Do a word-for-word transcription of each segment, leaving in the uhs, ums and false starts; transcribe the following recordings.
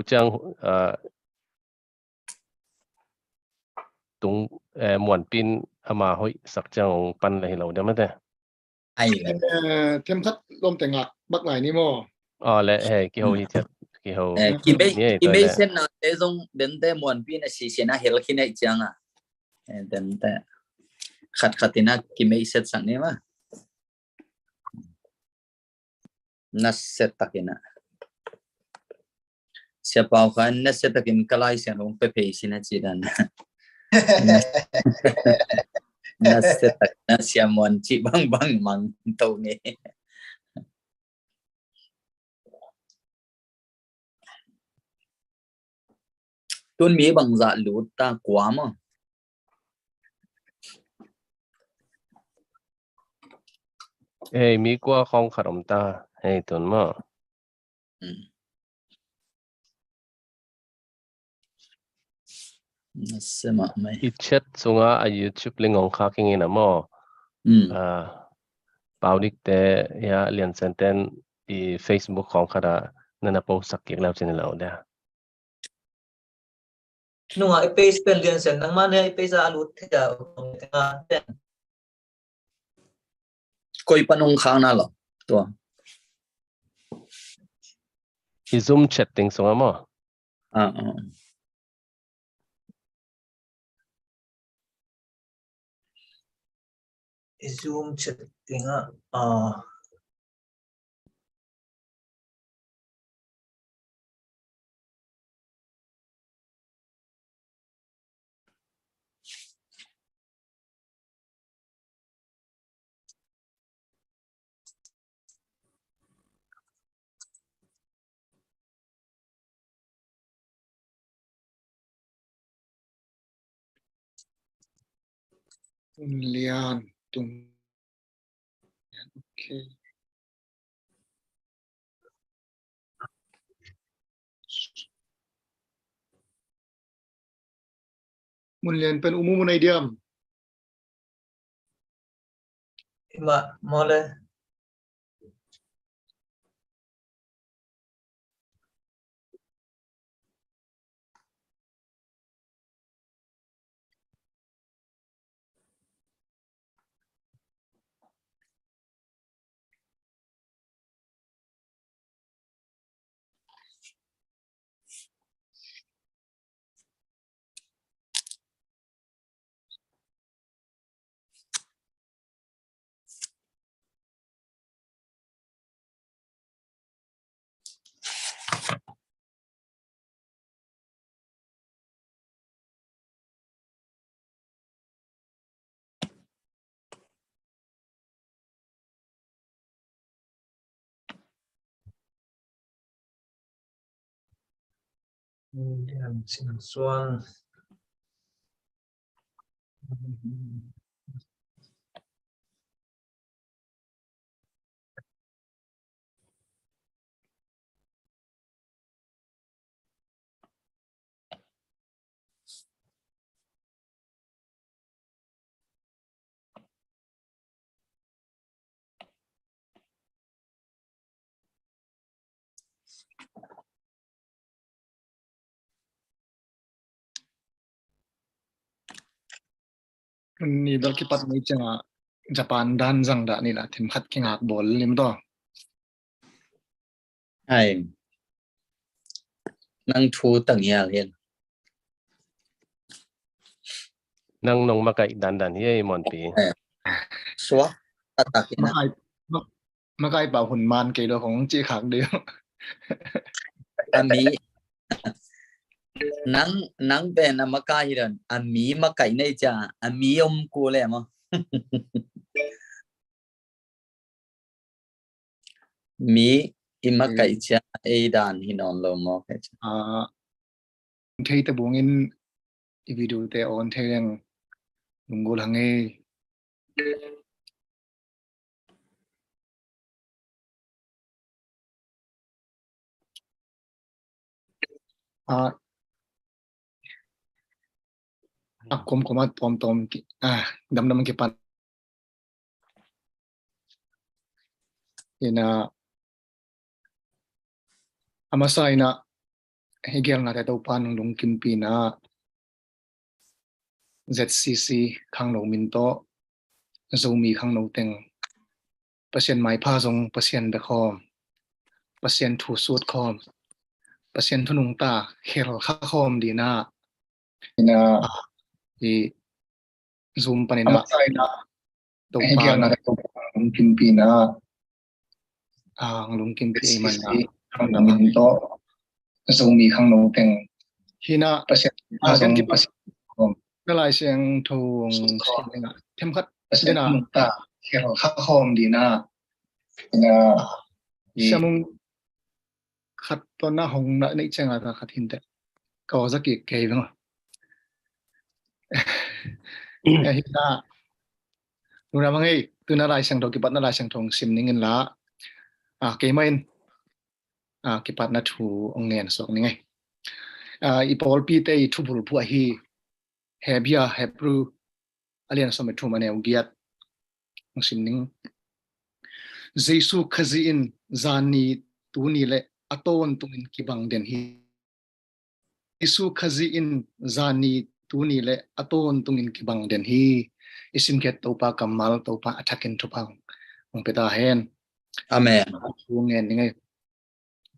ciang, ah, tung, eh, Muanpi in ama hoih sak ciang hong pan le hi lo dia mate. Ai le. Eh, themkhat lawmte ngak bak lai ni maw? Aw le, he, kiho hi thiat, kiho. Eh, kimei, ni ei, kimei tua le. Sen na te zong dente Muanpi in a sisia na hel khin ei ciang a. Eh, dente. Khat khat in a kimei set sak ni ma. Nasia takin a. Sia Pau kha nasia takin ka Lai Siangtho hong pia phei sin a ci dan. Nasia tak, nasia muan ci bangbang mang to ni. Tun mi bangzah lut ta kua maw? Hei, mi kua khawng khat om ta. Hei, tun maw? Hmm. Nasia mahmah. I chat sunga a YouTube link hong khak ing in a maw? Hmm. Ah, Pau Dik te, ya, Lian Sen ten i Facebook khawng khat a na na post sak kik leu cin lo dia. Nunga i page pen Lian Sen nangmah ne i page a lut thei a, pen. Koi pan hong khak na lo tua? I Zoom chatting sunga maw? Ah, ah. I Zoom chatting ah, ah. Lian tung. Okay. Mun Lian pen umu mun ai diam. Ima, mole. Ni bel kipat ni ciangah Japan dan zang dah ni lah themkhat kingak bawl lim tawh. Ai. Nang thu tangial hin. Nang nong makaih dandan hi ei Muanpi. Eh. Suak tatak hi na. Makaih, mak-, makaih pah hun man kei lo kong cih khak deuh. A mi. Nang, nang pen a makaih hi dan. A mi makaih nei cia. A mi om ku le maw. Mi i makaih cia ei dan hi nawn lo maw, kaih cia. Ah, thei ta bungin i video te on thei leng lunggul hang ei. A, a komkom a tawmtawm ki, a, damdam kipan. Ina, a masa ina, hei geelnate Topa nong lungkimpi in ah, Z C C khangno min tawh Zomi khangno teng Pasian maipha zong Pasian bia khawm, Pasian thu sut khawm, Pasian thu nungta khel kha khawm dingin ah, in ah, i Zoom panin ah, Topa nong lungkimpi in ah, ah, lungkimpi ei man ah, khangno min tawh Zomi khangno teng hi in ah, Pasian, ah, zong kan kipat Pasian, na Lai Siangtho sim ding ah, themkhat Pasian ding ah, ta khel kha khawm dingin ah, in ah, i Siamung khat tawh na hong na neih ciang a ka khat hinte. Ka aw za kik kei veng aw. Eh, hi ta. Nuna mang ei, tuna Lai Siangtho kipatna Lai Siangtho sim ning in la. Ah, keimah in, ah, kipatna thu ong ngen suak ning ei. Ah, i pawlpite i thubulphuh ahi Hebia, Hebrew, a lian sawm le thum, a neu giat. Hong sim ning. Jesu Khazih in zani tuni le a tawntungin kibang den hi. Jesu Khazih in zani tuni le a tawntungin kibang den hi. I simkhiat Topa kammal, Topa a thakin thupha hong pia ta hen. Amen. Thu ngen ning ei.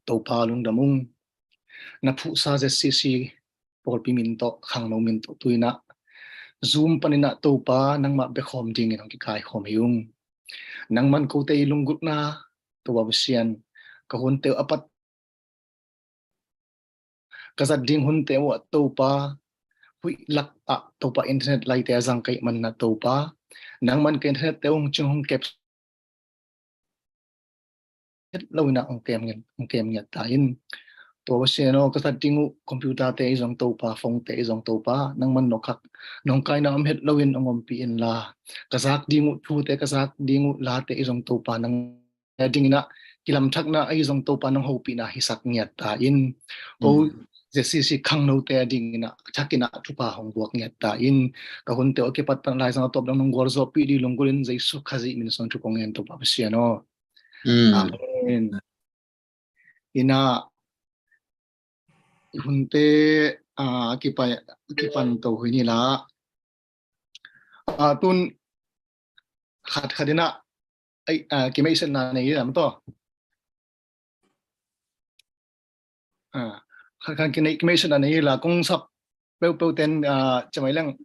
Topa lungdam ung. Na phuhsa Z C C pawlpi min tawh, khangno min tawh, tu in ah Zoom panin ah Topa nangmah bia khawm dingin hong kikaikhawm hi ung. Nangman kote i lunggulhna, Topa Pasian, ka hunte uh a pat ka zat ding hunte uh ah Topa, huih lak ah Topa internet laite a zang ka hih manin ah Topa, nangman ka internet te uh hong cing hong kep het lo in ah hong kem ngiat, hong kem ngiat ta in. Tua Pasian aw, ka zat ding uh computer te i zong Topa, phone te i zong Topa, nangman nong khak, nong kaina om het lo in hong ompih in la. Ka zak ding uh thute, ka zak ding uh late i zong Topa, nang dingin ah kilamthakna ahi zong Topa nong hopihna hisak ngiat ta in. Ko Z C C khangnote a dingin ah thakin ah thupha hong buak ngiat ta in. Ka hunte aw, kipat pan Lai Siangtho a tawp dong nong gualzawhpih ding lunggulh in Jesu Khazih min suang thu kong ngen, Topa Pasian aw. Amen. In ah i hunte, ah, kipan, kipan to hi ni la. Ah, tun khat khat in ah, ai, ah, kimeihsetna nei lam to. Ah, khat khat kinei, kimeihsetna nei la, kong sap peuhpeuh ten, ah, ciamai leng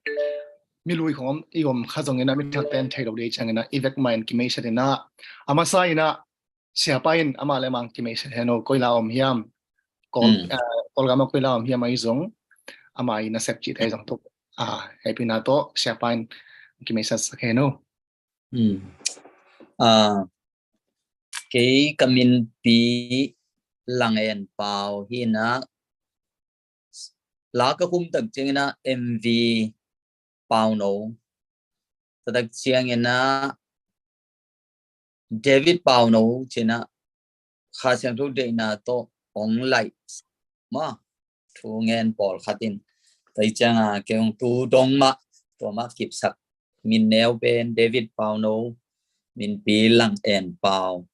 mi lui khong om, i om kha zongin ah, mi thak ten thei lo dei ciangin ah, i vek mah in kimeihset in ah, a masa in ah, siapa in amah le amah kimeihset hen aw, koi la om hiam, Kawl, ah, Kawlgam ah koi la om hiam ahi zong, amah i nasep cihte zong tuk, ah, hehpihna tawh siapa in kimeihset sak hen aw. Ah, kei ka minpi Lang En Pau hi in ah, la ka khum tak ciangin ah M V Pauno, tua tak ciangin ah David Pauno ci in ah Kha Siangtho deihna tawh hong laih mah thu ngen pawlkhat in, tua hi ciang a kei hong tu dong mah, tua mah kipsak min neu pen David Pauno, minpi Lang En Pau.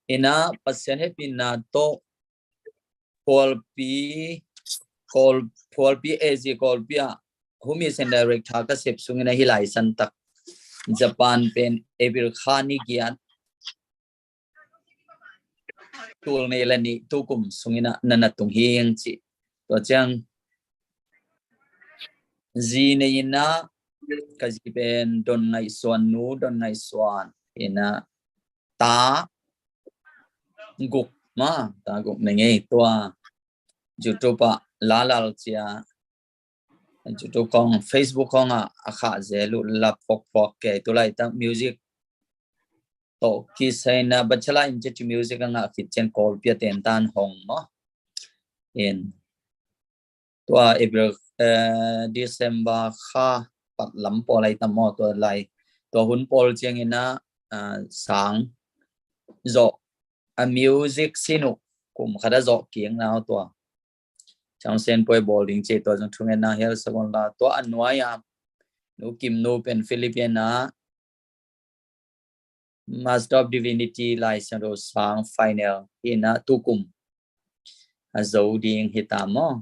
In ah Pasian hehpihna tawh Kawlpi, Kawl, Kawlpi A Z Kawlpi ah Home Mission Director ka sep sungin ah hih lai santak Japan pen April kha ni giat, tul nih le nih tukum sungin ah na na tung hi ing ci. Tua ciang zi nei in ah, ka zi pen Don Ngaih Suan nu, Don Ngaih Suan in ah ta guk mah, ta guk nei ngei, tua YouTube ah Lalal ci a, YouTube khong, Facebook khong ah a khah zel uh, la phawkphawk kei, tu laitak music tawh kisai in ah bachelor in ci ci music a ngah khit ciang Kawlpi a tentan hong maw. In tua April, eh, December kha pat lam pawl ai tam maw, tua lai, tua hun pawl ciangin ah, ah, sang zawh, a music sin uh kum khat a zawh kik nau tua Changsen Puai bawl ding ci, tua zong thungetna hel sak un la, tua a nuai a Nu Kim Nu pen Philippine ah Master of Divinity Lai Siangtho sang final hi in ah tukum a zo ding hi ta maw?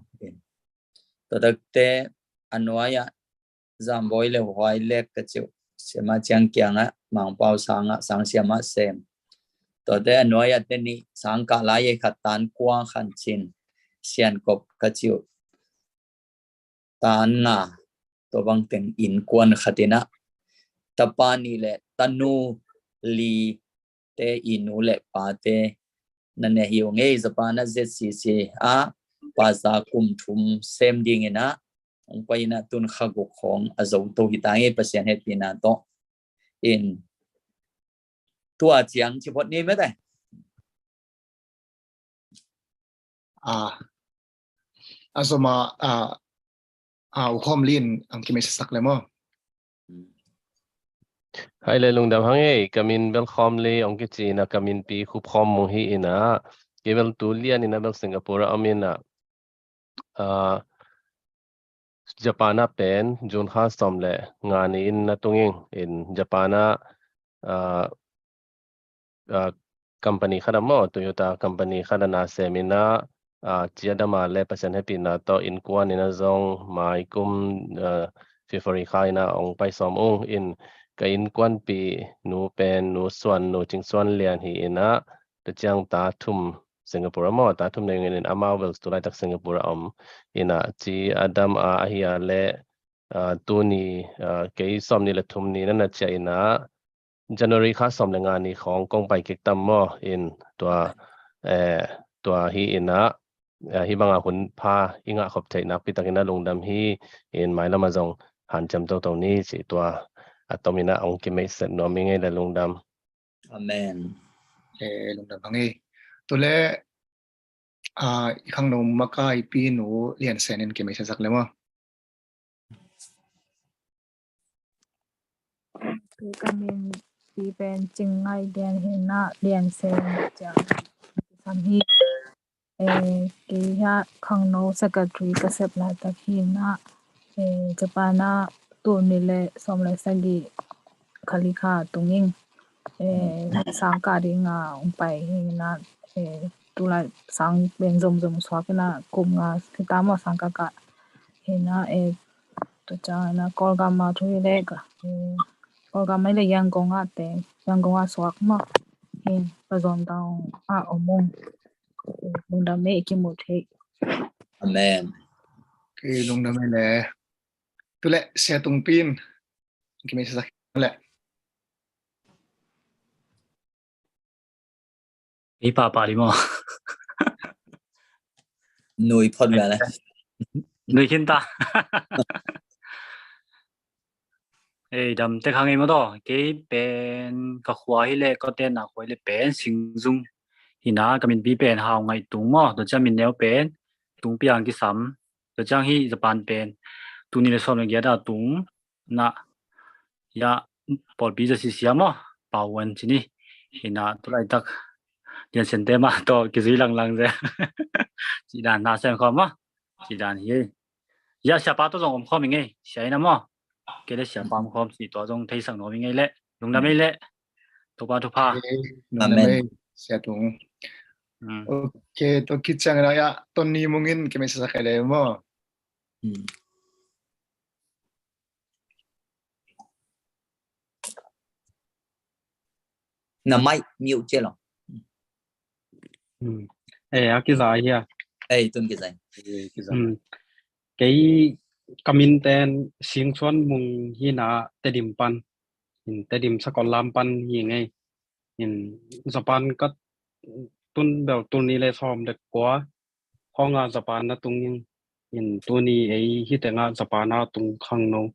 Tua takte a nuai-ah Zambawi le Huai Lek ka cih uh, Siama Ciang kiangah Mangpau sangah sang siama sem. Tuate a nuai-ah teni sang kah lai ei khat tan kua khan cin Siankop ka cih uh tan nga, tua bang teng innkuan khat inah tapa nih le tanu li te i nu le pate na ne hi uh ngei. Japan ah Z C C ah pasa kum thum sem ding inah hong pai inah tun kha guk khawng a zo to hi ta ngei, Pasian hehpihna tawh. In tua ciang ci phot ni mete. A, a zoma a, a, U Khawm Lin ang kimei sasak le maw? Hai le lungdam hang ei, ka min bel Khawm Li ong kici inah ka min pi Khup Khawm Mung hi inah, kei bel tu lian inah bel Singapore a om inah, a, Japan ah pen June kha sawm le nga ni in na tung ing. In Japan ah, a, a, company khat ah maw, Toyota company khat ah na sem inah, a, ci a dam a le Pasian hehpihna tawh innkuan inah zong mai kum, a, February kha inah ong pai sawm ung. In ka innkuanpih nu pen Nu Suan, Nu Cing Suan Lian hi inah, tua ciang ta thum Singapore ah maw, ta thum nei ung in, amau bel tu laitak Singapore ah om inah ci a dam a, ahi a le, a, tuni, a, kei sawm ni le thum ni na na ciah inah January kha sawm le nga ni khawng kong pai kik tam maw? In tua, eh, tua hi inah, eh, hi banga hun pha i ngah khop theih nakpi takin a lungdam hi. In mailam ah zong hanciam toto ni ci, tua a tom inah ong kimei set nuam ing ei le lungdam. Amen. Eh, lungdam hang ei. Tule, a, i khangno makai pi Nu Lian Sen in kimei sasak le maw? Kei ka min pi pen Cing Ngai Lian hi inah, Lian Sen ciang sam hi. Eh, kei hi a khangno secretary ka sep laitak hi inah, eh, Japan ah tul nih le sawm le sagih Kali kha tung ing. Eh, sang kah ding a ong pai hi inah, eh, tu lai sang pen zomzom suak inah kum nga hi ta maw sang kah kah hi inah, eh, tua ciang inah Kawlgam ah thu hi le ka, eh, Kawlgam ah hi le Yangon ah teng, Yangon ah suak maw? Hi, Pazawngdang ah om ung. Lungdam ei, kimu thei. Amen. Kei lungdam ei le. Tule Sia Tung Pin kimei sasak le. Ei papa li maw? Nui phot ve le. Nui khin ta. Ei, dam tek hang ei maw taw. Kei pen ka khua hi le, ka tenna khua hi le pen Singzung hi inah, ka min pi pen Hau Ngaih Tung maw. Tua ciang min neu pen Tung Piang kisam. Tua ciang hi Japan pen tuni le sawm le giat a tung na ya, pawlpi za sisia maw, Pau Wan ci ni. Hi inah tu laitak Lian Sen te mah tawh kizui langlang ze. Ci dan na sem khawm maw. Ci dan hi. Ya, siapa tawh zong om khawm ing ei, sia inah maw. Kei le siapa om khawm ci, tua zong theisak nuam ing ei le. Lungdam ei le. Topa thupha. Amen. Sia Tung. Hmm. Ok, tua khit ciang inah ya, Tony Mung in kimei sasak ei le maw? Hmm. Na mic mute cia lo. Hmm. Eh, a kiza hia? Eh, tun kiza. Eh, kiza. Hmm. Kei ka min pen Sing Suan Mung hi inah, Tedim pan. In Tedim sakol lam pan hi ngei. In Japan ka tun bel tul nih le sawm le kua khawng ah Japan na tung ing. In tuni ei hi tengah Japan a tung khangno,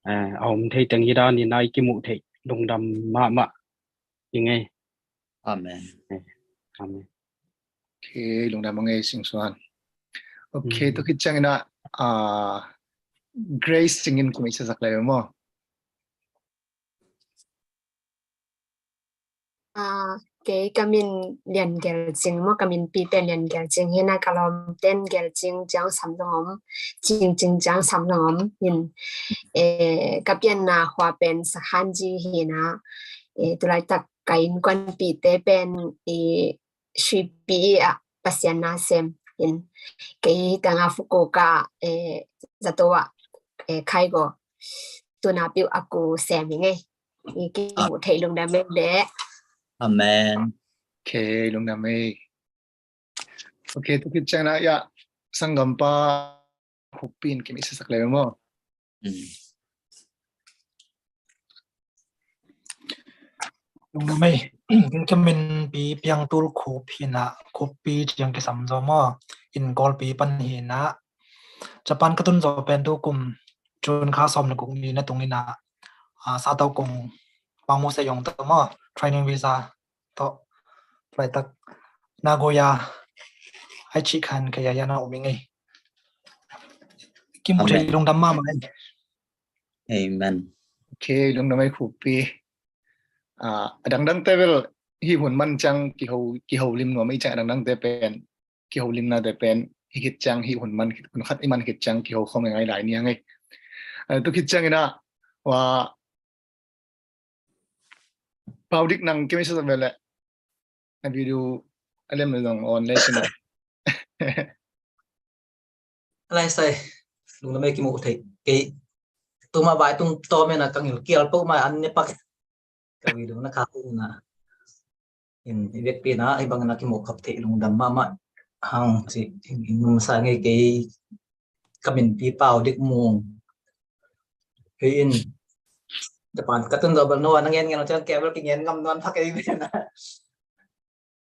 eh, a om thei teng hi dan inah i kimuh theih lungdam mahmah ing ei. Amen. Eh, amen. Ok, lungdam hang ei Sing Suan. Ok, hmm, tua khit ciang inah, ah, Grace Cing in kimei sasak le maw? Ah, kei ka min Lian Gel Cing maw, ka min pi pen Lian Gel Cing hi inah, ka lawmten Gel Cing ciang sam zong om, Cing Cing ciang sam zong om. In, eh, ka pianna khua pen Sakhanji hi inah, eh, tu laitak ka innkuanpihte pen, eh, Sui Pi ah Pasian na sem, In kei tanga Fukuoka, eh, zato ah, eh, khaigo tuna piu aku sem hi ngei. I kimu thei lungdam ei le. Amen. Okay, lungdam ei. Okay, tu khit ciang na ya sanggampa Khup Pi in kimu sak le maw. Lungdam ei. Ka min Pi Piang Tul Khup hi na, Khup Pi ciang kisam zaw maw. In Kawlpi pan hi na. Japan ka tun zaw pen tu kum June kha sawm le guk ni na tung hi na. Ah, Sato kong pangmu se yong ta maw. Training visa tawh. Laitak Nagoya Aichi khan ka ya ya na um i ngei. Kimu thei lungdam mahmah ei. Amen. Okay, lungdam ei Khup Pi. Ah, a dangdang te bel hi hun man ciang kiho, kiho lim nuam ei ciang a dangdang te pen kiho limna te pen hi khit ciang hi hun man khit, hun khat i man khit ciang kiho khawm ei ngai lai ni a ngei. Ah, tu khit ciang ina wa Pau Dik nang kimu sak ve le. Na video a lem le zong on le sina. Lai sai. Lungdam ei kimu thei. Kei tuma bai tung to me na kang il kial po mai an ne pak. Ka video na ka tu na. In i vekpi na i bang na kimu khap thei lungdam mahmah hang ci in num sa ngei kei. Ka min Pi Pau Dik Mung. Hei in Japan ka tun zaw bel no na ngen ngen ciang kei bel kingen ngam nuam thak ei ve na.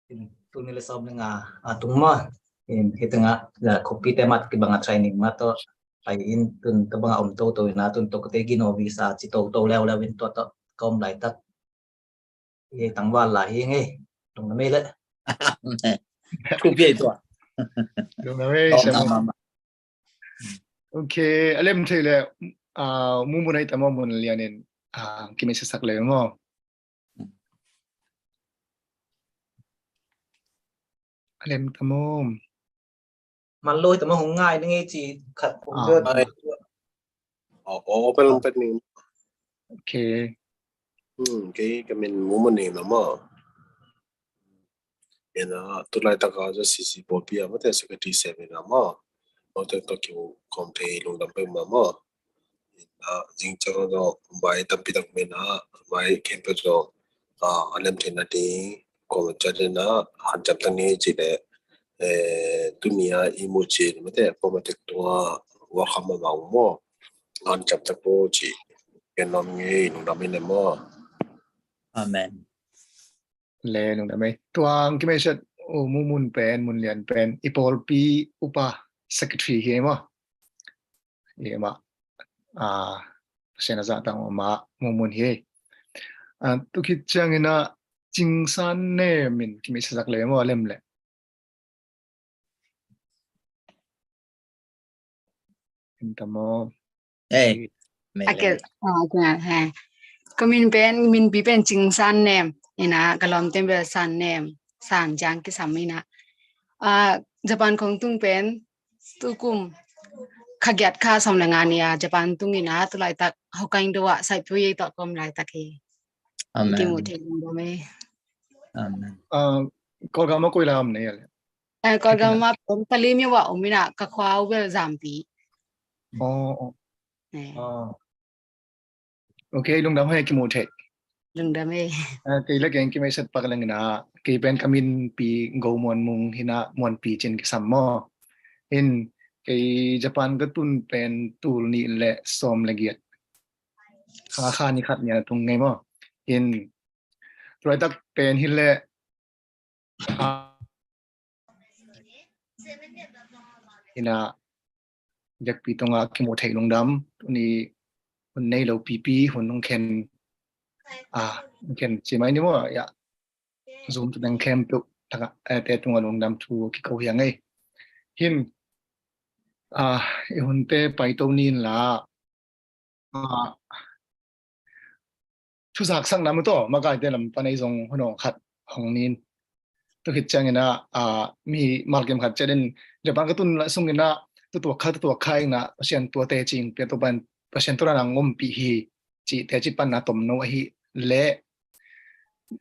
In tuni le sawm le nga a tung maw. In hi tengah Khup Pi te mat kibanga training ma tawh ai in tun ka banga om toto ina tun tawh ka te gino visa ci toto leuleu in tua tawh ka om laitak. Ye tangval lai hi ngei. Lungdam ei le. Khup Pi ei tua. Lungdam ei. Okay, a lem thei le, ah, Mumun ei ta maw, Mun Lian in, ah, kimu sak le maw. A lem ta maw. Man lo hi ta maw, hong ngai na ngei ci khat hong dot. Oh, oh, pel pel ni. Okay. Hmm, kei ka min Mumun ni na maw. Ina tu laitak a za C C Paul Pi a mate secretary sem ina maw. Mate to kiu kom thei lungdam pe ma maw. Ina zing chang do bai tampi tak mena bai kem pe do, ah, a lem thei na ding kom cha de na han cham tang ni ci le, eh, tuni a i mu ci mate ko mate tua wa kham ma maw. Han cham tak po ci. Ken nom ngei lungdam ei le maw. Amen. Le lungdam ei. Tuang kimu sak, oh, Mumun pen, Mun Lian pen i pawlpi upa secretary hi maw. Hi maw. Ah, Pasian a zah tang maw Mumun hi. Ah, tu khit ciang ina Cing San Nem in kimu sak le maw, lem le. Enta maw. Ka min pen, min Pi pen Cing San Nem ina, ka lawmte bel San Nem, San ciang kisam ina. Ah, Japan kong tung pen tu kum kha giat kha sawm le nga ni a Japan tung ina, tu laitak Hokkaido ah Saipoi ei tawh ka om laitak hi. Amen. Kimu thei lungdam ei. Amen. Ah, Kawlgam ah koi lam nei a le. Eh, Kawlgam ah pom ka lim i wa om ina, ka khua uh bel Zampi. Oh, oh. Ah. Okay, lungdam ei, kimu thei. Lungdam ei. Ah, kei le keng kimu sak pak leng ina, kei pen ka min Pi Go Muan Mung hi na, Muan Pi cin kisam maw. In kei Japan ka tun pen tul nih le sawm le giat. Kha kha ni khat ni a tung ngei maw. In tu laitak pen hi le, ah, ina, biakpi tungah kimu thei lungdam, tuni hun nei lo pipi, hun hong khen, ah, hong khen ci mai ni maw, ya. Zoom tu dang khem tu, taka, eh, te tungah lungdam thu kiko hi a ngei. Hin, ah, i hun te pai to nin la, ah, thuzak sakna mu tawh, makaite lam pan ei zong hun awng khat hong nin. Tu khit ciang ina, ah, mi malkim khat ciat in, Japan ka tun la sung ina, tu tuak kha, tu tuak kha ina, Pasian tua te cing, pia tu pan, Pasian tua na ngom pi hi, ci te ci pan na tom no ahi le.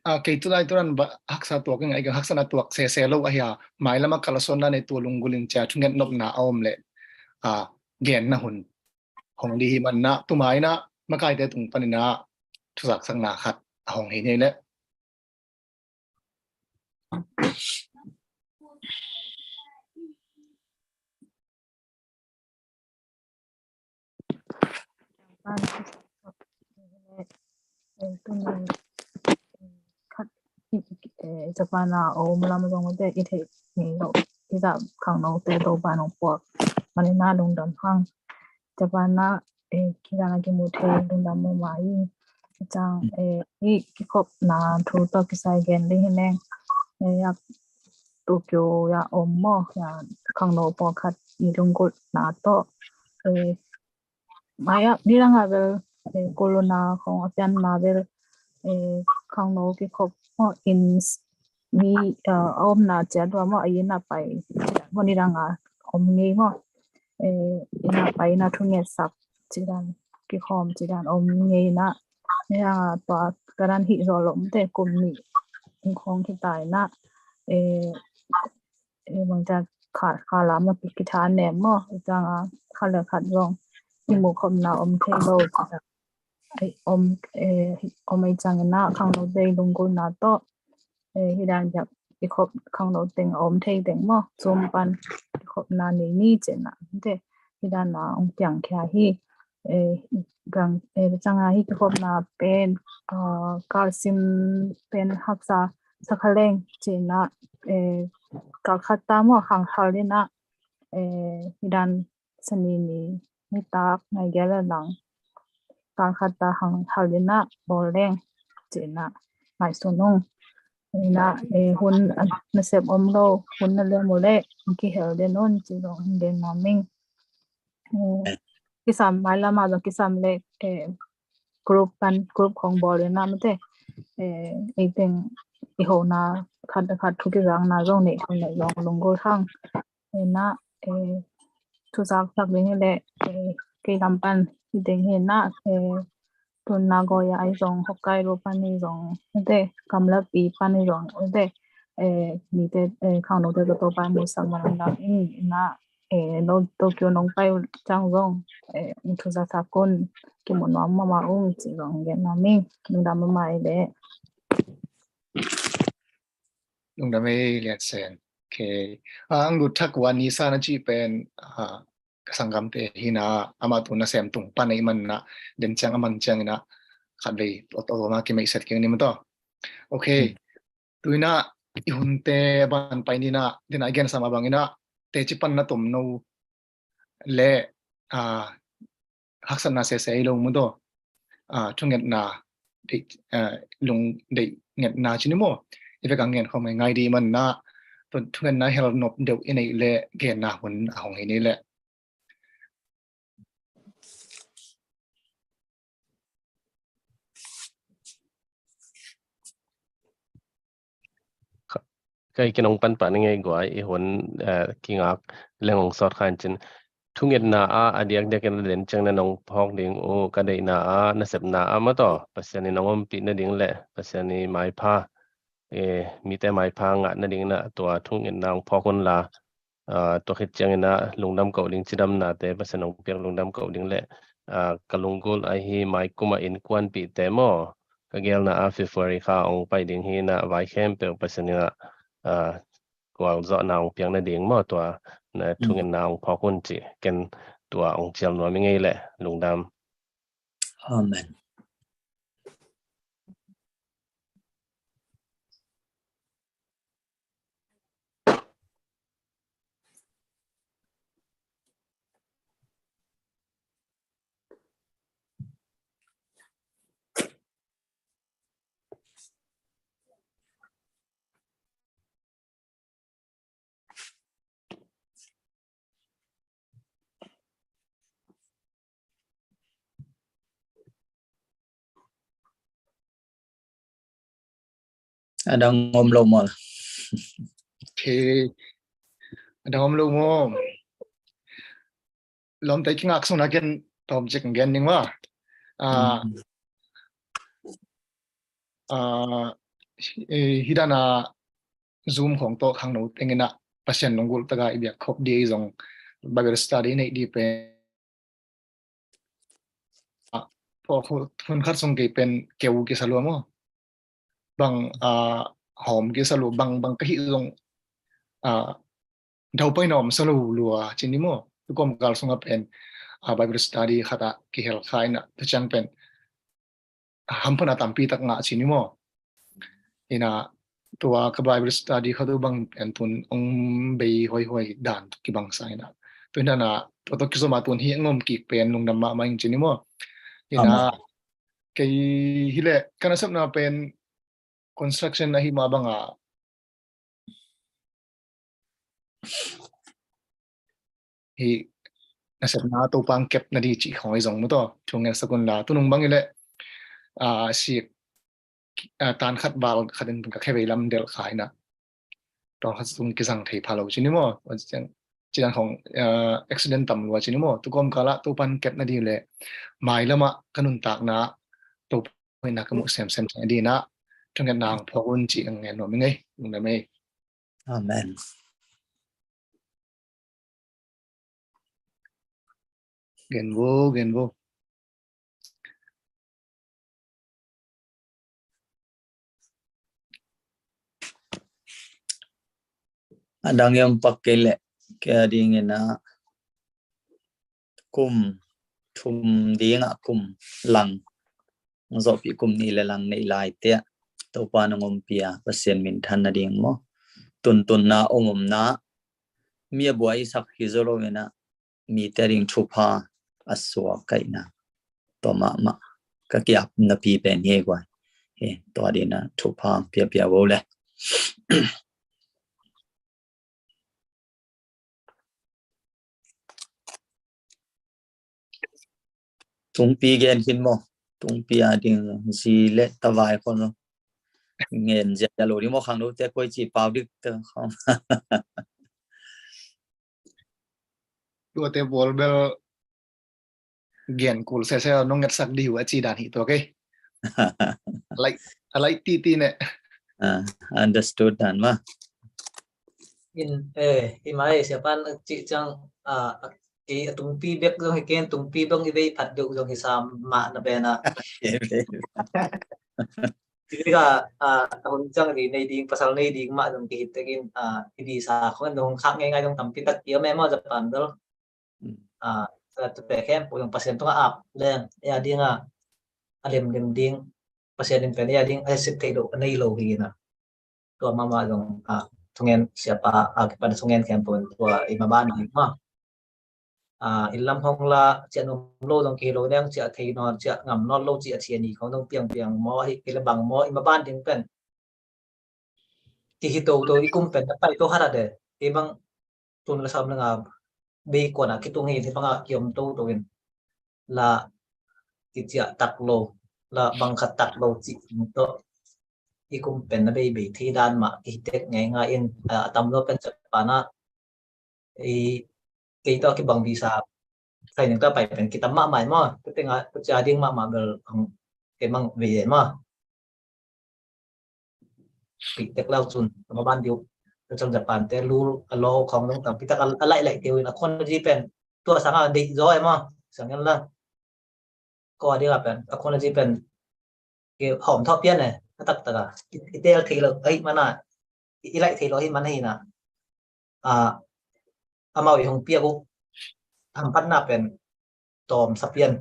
a, kei tulai turan ba haksa tuak ing a, i gang haksa na tuak sese lo ahi a, mailam a kalsuanna nei tua lunggulh in cia thunget nopna a om leh, a, genna hun hong dih hi man na, tumai na makaite tung panin a thuzaksakna khat a hong hi nei leh. Japan a om lam zong te i theih ni lo, i zah khangno te do ban ong puak. Manina lungdam hang. Japan a, eh, kidana kimu thei lungdam mama i. Chang, eh, i kikhopna thu to kisai gen ding hi neng. Eh, yak Tokyo ya om mo, ya khangno pawlkhat i lunggulhna to. Eh, maya, nidanga bel, eh, corona khong a pianna bel, eh, khangno kikhop mo in mi, eh, a omna cia dua mo a ina pai. Mo nidanga om ngei mo. Eh, ina pai na thungetsak cidan, kikhawm cidan om ngei na. Nia tua karan hih zawh lom te kum nih khong hi tai na. Eh, eh, bangcia kha, kha lam a ki, kitha nem maw. Ciang a kha le khat zong kimu khopna om thei lo cidan. Ai, om, eh, om ai ciangin a khangno te lunggulhna tawh. Eh, hi dan biak kikhop khangno teng a om thei teng maw. Zoom pan kikhopna nei ni cihna. Te, hi dan a ong piang khia hi. Eh, gang, eh, ciang a hi kikhopna pen, ah, kalsim pen haksa sakhaleng cihna, eh, kalkhat ta maw hang hal ina, eh, hi dan Sani ni nitak nai gial a lang kalkhat ta hang hal ina bawl leng cihna ngaihsun ung. Ina, eh, hun, ah, nasep om lo, hun na lem uh leh kihel den un ci zong gen nuam ing. Eh, kisam mailam a zong kisam leh, eh, group pan, group khong bawl ina mate, eh, ei teng i hona khat khat thu kizakna zong neih khong neih zong lunggulh hang. Ina, eh, thuzaksak ding hi leh, eh, kei lam pan hi ding hi na, eh, tun Nagoya ahi zong, Hokkaido pan hi zong, ute, gamlapi pan hi zong, ute, eh, mite, eh, khangnote tawh Topa musak manang dang ing, ina, eh, no, Tokyo nong pai uh ciang zong, eh, thuzaksak un, kimu nuam mama ung, ci zong gen nuam ing, lungdam mama i leh. Lungdam ei Lian Sen. Okay. Ah, ang lut thak wan ni sa na ci pen, ah, ka sanggamte hi na, ama tu nasem tung pan ei man na, den ciang aman ciang ina, khat vei, ot ot ma ki mei set keng ni ma to. Okay. Hmm. Tu ina, i hunte ban pai ni na, den a gen sama bang ina, te ci pan na tom no, le, ah, haksatna sese i lo mu daw. Ah, thungetna, deih, ah, lung deih ngetna ci ni maw. I vek a ngen khawm ngai ngai di man na, thungetna hel nop deuh i neih le genna hun a hong hi ni le. Ka, ka i kinong pan pan ngei guai i hun, eh, kingak leng ong sawt khan cin. Thungetna a, a diak diak in den ciang na nong phawk ding uh, ka deihna a, nasepna a ma taw, Pasian in nong ompih nading le, Pasian i maipha, eh, mite maipha ngah nading na tua thungetna ong phawk un la, ah, tua khit ciangin ah lungdam koh ding cidamnate Pasian hong piak lungdam koh ding le, ah, ka lunggulh ahi mai kuma innkuanpihte maw, ka gelna ah February kha hong pai ding hi na vai khempeuh Pasian in ah, ah, gualzawhna hong piak nading maw tua na thungetna hong phawk un ci ken tua hong cial nuam i ngei le lungdam. Amen. A dang om lo maw? Okay. A dang om lo maw? Lawmte kingak sungna ken tawm cik gen ning maw. Ah, ah, eh, hih dana Zoom khawng tawh khangno teng inah Pasian lunggulh taka i biak khop dih zong Bible study neih dih pen ah, hun khat sung kei pen keu kisa lua maw? Bang, ah, hawm kisa lua, bang, bang ka hih zong, ah, daupai na om sa lo lua cin ni maw? Tukawm kal sungah pen, ah, Bible study khatah kihel kha inah tu ciang pen, ah, hamphatna tampi tak ngah cin ni maw? Inah tua ka Bible study khat uh bang pen tun ong bei hoihoi dan kibang sa inah. Tu inah na tua tawh kizom a tun hi ngom kik pen lungdam mahmah ing cin ni maw? Inah kei hileh ka nasepna pen construction ahi mah banga hih nasepna Topa ang kep na di cih khawng i zong mu tawh thungen sakun la tunung bang ileh, ah, sik, ah, tan khat val khat in ka khevei lam delh kha inah tawng khat sung kizang thei pha lo cin ni maw? Cidan khawng, ah, accident tam lua cin ni maw? Tukawm kalah Topa ang kep na di leh mailamah ka nuntakna Topa hoihna ka muh semsem cin a dinah thungetna ang phawk un cih ang ngen nuam i ngei. Lungdam ei. Amen. Gen vo, gen vo. A dang i om pak kei leh kei a dingin a kum thum dingah kum lang zawhpih kum nih le lang neih lai tiah Topa nong ompih a Pasian minthan nading maw? Tuntunna om omna mi a buai sak hi zo lo inah mite ding thupha a suak kaihna tua mahmah ka kiap napi pen hi guai. Hi tua dinah thupha piapia vo le. Tungpi gen khin maw? Tungpi a ding zi le tavai khon lo ngen zia lo ding maw? Khang lo te koi ci pau dik te khong. Tuate bol bel gen kul sese nong ngetsak dih uh a ci dan hi tua kei. Like, a like titi ne. Ah, understood dan ma. In, eh, i mai siapan a ci ciang, ah, a, i a tungpi bek zong hi ken tungpi bek i vei phat deuh zong hi sam mah na bena. Hi ka, ah, a hun ciang ri nei ding, pasal nei ding mah zong kihit tekin, ah, i di sa khong nong khak ngei ngai zong tampi tak i a me maw Japan bel. Ah, tu pe khempeuh zong Pasian tungah ap leng, ei a dingah a lemlem ding, Pasian in pen ei a ding a sep theih loh a nei lo hi na. Tua mahmah zong, ah, thungen siapa a kipan thungen khempeuh tua i maban ding mah. Ah, i lam hong la ciah nuam lo zong kei lo deng ciah thei nawn ciah ngam nawn lo ciah thia ni khong zong piangpiang maw hi kei le bang maw i maban ding pen. Kihi toto i kum pen a pai to hat a de. Kei bang tun la sam le nga bei kuan a kitung hi hi bang a kiom toto in la kiciah tak lo la bang khat tak lo cih tawh i kum pen a bei bei thei dan mah kihi tek ngei ngai in a tam lo pen Japan a i kei tawh kibang visa training tawh pai pen kitam mahmah maw. Tua tengah tua cia ding mahmah bel ang kei mang vei maw. Pi tek lau cun ka maban diu ka cang Japan te lu a lo khong dong tam pi tak a laih laih teu in a khon ji pen tua sang a deih zaw e maw. Sang en la. Ko a ding a pen a khon ji pen ke hawm thawh pian e a taktak a i tel thei lo ahi mana i laih thei lo ahi mana hi na. A amau i hong piak uh hamphatna pen tawm sa pian.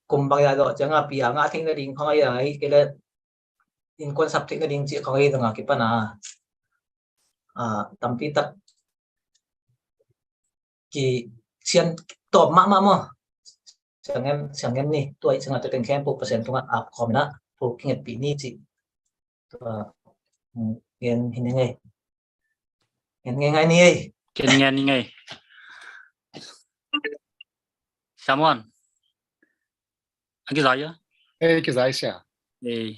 Kum bang ya dawh ciang a pi a ngah theih nading khong ahi a hi kei le innkuan sap theih nading cih khong ahi dang a kipan a tampi tak ki sian tawm mahmah maw. Siangem siangem ni tua i sanga te teng khempeuh Pasian tungah ap khawm inah thu kingetpih ni cih tua ngen hi ni ngei. Ngen ngei ngai ni ei. Ken ngen ni ngei. Samuel. A kizai a? Ei kizai sia. Ei.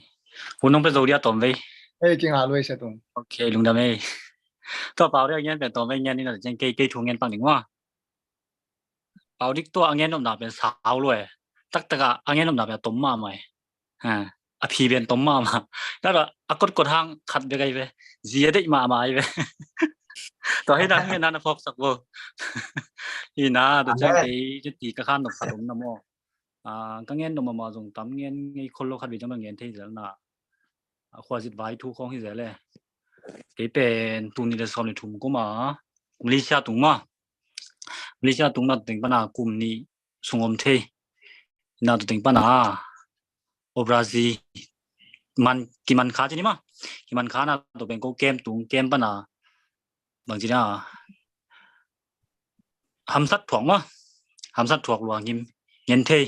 Hun nong pe zo dia tom vei. Ei kinga lui sia tung. Ok lungdam ei. Tua pau dia ngen pen tom vei ngen ni na jen kei kei thu ngen pang ding wa. Pau dik tua a ngen nopna pen sau lui. Taktak a a ngen nopna pen tom ma mai. Ha. a phi ben tom mahmah. Tua a kotkot hang khat bek ahi ve. Zi a deih mahmah ahi ve. Tua hi na, hong ngen na na phawksak bo. Hi na, tua ciang kei ka ti ka khan nop khat om na maw. Ah, ka ngen nop mahmah zong tam ngen ngei khol lo, khat vei ciang bang ngen thei zel na. Ah, khuazit vai thu khawng hi zel e. Kei pen tul nih le sawm le thum kum a Malaysia tung maw. Malaysia tung na tua teng pana kum nih sung om thei. Na tua teng pana operasi man, kiman kha ci ni maw. Kiman kha na tua pen ko kem tung, kem pana bang ci na hamsat thuak maw. Hamsat thuak lua ngim ngen thei.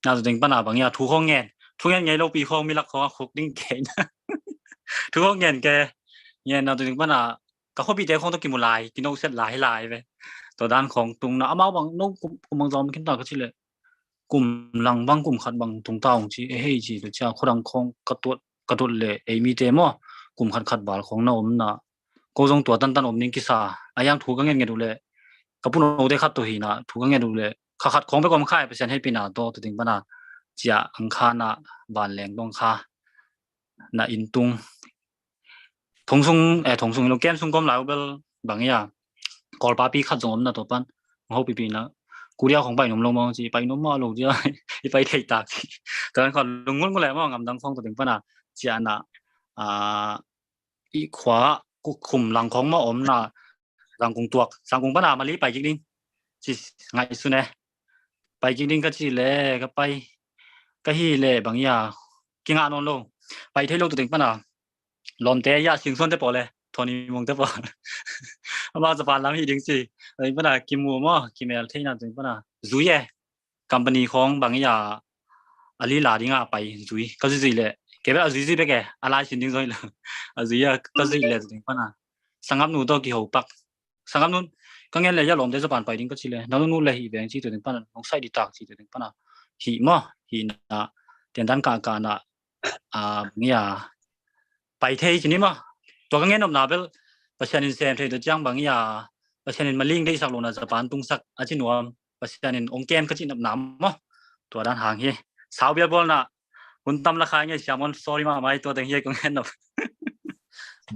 Na tua teng pana bang ia thu khawng ngen. Thu ngen ngei lo pi khawng milak khawng a khuk ding kei na. Thu khawng ngen ke. Ngen na tua teng pana ka khuapihte khawng tawh kimu lai, kinoset lai lai ve. Tua dan khawng tung na amau bang no kum, kum bang zom khin ta ka ci leh. Kum lang bang kum khat bang tung ta ung ci, e hei ci, tua cia khuadang khawng ka tuat, ka tuat leh ei mite maw. Kum khat khat val khawng na om na. Ko zong tua tantan om ning kisa. A yang thu ka ngen nget uh leh. Ka punote khat tua hi na, thu ka nget uh leh. Kha khat khawng bek om khai, Pasian hei pi na to, tua teng pana. Cia ang kha na, van leng tong kha. Na inn tung. Thong sung, eh, thong sung lo kem sung kom lai bel bang ia. Kawlpa pi khat zong om na tua pan. Hong ho pipi na. Korea khong pai nom lo maw ci, pai nom mah lo ci. I pai thei tak ci. Tua khong lungngul ngul le maw, ngamdang khong tua teng pana. Cia na, ah, i khua ku khum lang khong maw om na. Zangkung tuak. Zangkung pana Mali pai kik ding. Ci ngai su ne. Pai kik ding ka ci le, ka pai. Ka hi le bang ia. Kingah nawn lo. Pai thei lo tua teng pana. Lawmte ia Singsuan te paw le, Thawni Mung te paw. Ama Japan lam hi ding ci. Tua teng pana kimu maw, kimel thei na tua teng pana. Zui e. Company khawng bang ia a lila ding a pai zui. Ka zui zui le. Kei bel a zui zui bek e. A lai sin ding zoi lo. A zui a ka zui le tua teng pana. Sangap nu tawh kiho pak. Sangap nu ka ngen le ia lawmte Japan pai ding ka ci le. Nang nu le hi veng ci tua teng pana. Nong sai di tak ci tua teng pana. Hi maw. Hi na. Tian dan ka ka na. Ah, bang ia pai thei ci ni maw. Tua ka ngen nopna bel Pasian in sem thei tua ciang bang ia Pasian in maling deihsak lo na Japan tungsak a ci nuam. Pasian in ong kem ka ci nopna maw. Tua dan hang hi. Sau bial bawl na hun tam la khai ngei siam on, sorry mahmah hi, tua teng hi ka ngen nop.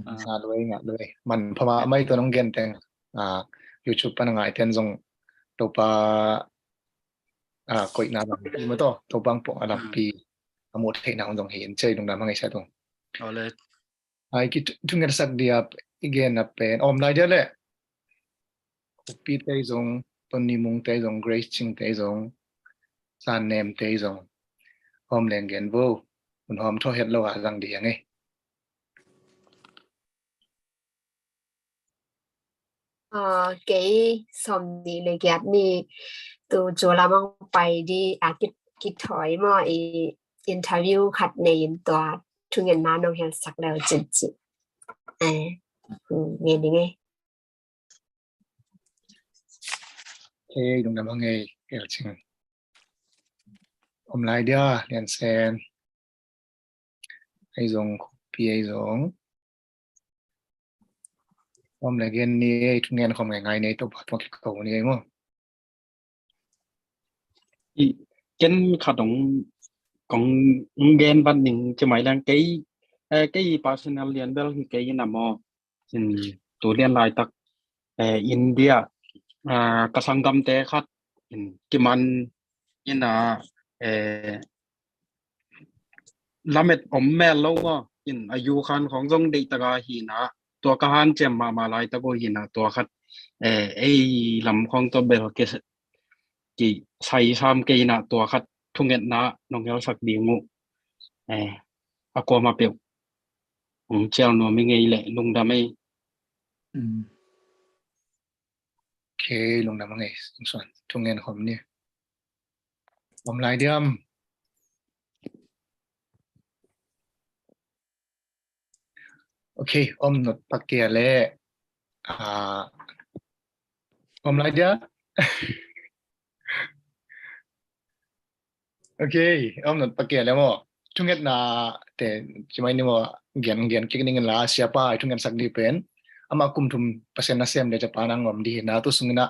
Ngah lo e, ngah lo e. Man pha mahmah hi tua nong gen teng. Ah, YouTube pana ngai ten zong Topa ah, koihna lampi maw taw, Topa pawng a lampi a muh theihna hong zong hi in ci, lungdam hang ei sa tung. Ole. Ai ki thu, thungetsak dia i genna pen om lai dia le. Khuppite zong, Tony Mungte zong, Grace Cingte zong, San Nemte zong om leng gen vo. Hun hawm thaw het lo a zang ding ei. Ah, kei sawmnih le giat ni tu Jolam hong pai di a ki, kithawi maw i interview khat nei in tua thungetna nong helsak leu cin ci. Eh, ngen ding ei. Ei, lungdam hang ei, Elcing. Om lai dia, Lian Sen. Ei zong, Khuppi ei zong. Om le gen ni ei, thungen khom ngai ngai ni ei, Topa tung kiko ni ei maw. I ken khat ong kong gen vat ning ci mai leng kei, eh, kei personal lian bel hi kei na maw. In tu lian laitak, eh, India, ah, ka sanggamte khat in kiman in a, eh, lamet om mel lo maw, in a yu khan khong zong deih taka hi na, tua ka hanciam mahmah laitak uh hi na, tua khat, eh, ei lam khong tua bel ke ki sai sam kei na, tua khat thungetna nong helsak ding uh. Eh, a kuama peuh hong cial nuam i ngei leh lungdam ei. Mm. Ok, lungdam a ngei, Singsuan, thungen khom ni. Om lai diam. Ok, om nut pakia le. Ah, om lai dia. Ok, om nut pakia le maw. Thungetna te ci mai ni maw, gen, gen kik ning la, siapa i thungetsak di pen. Ama kum thum Pasian nasem le Japan a ngom di na, tu sung na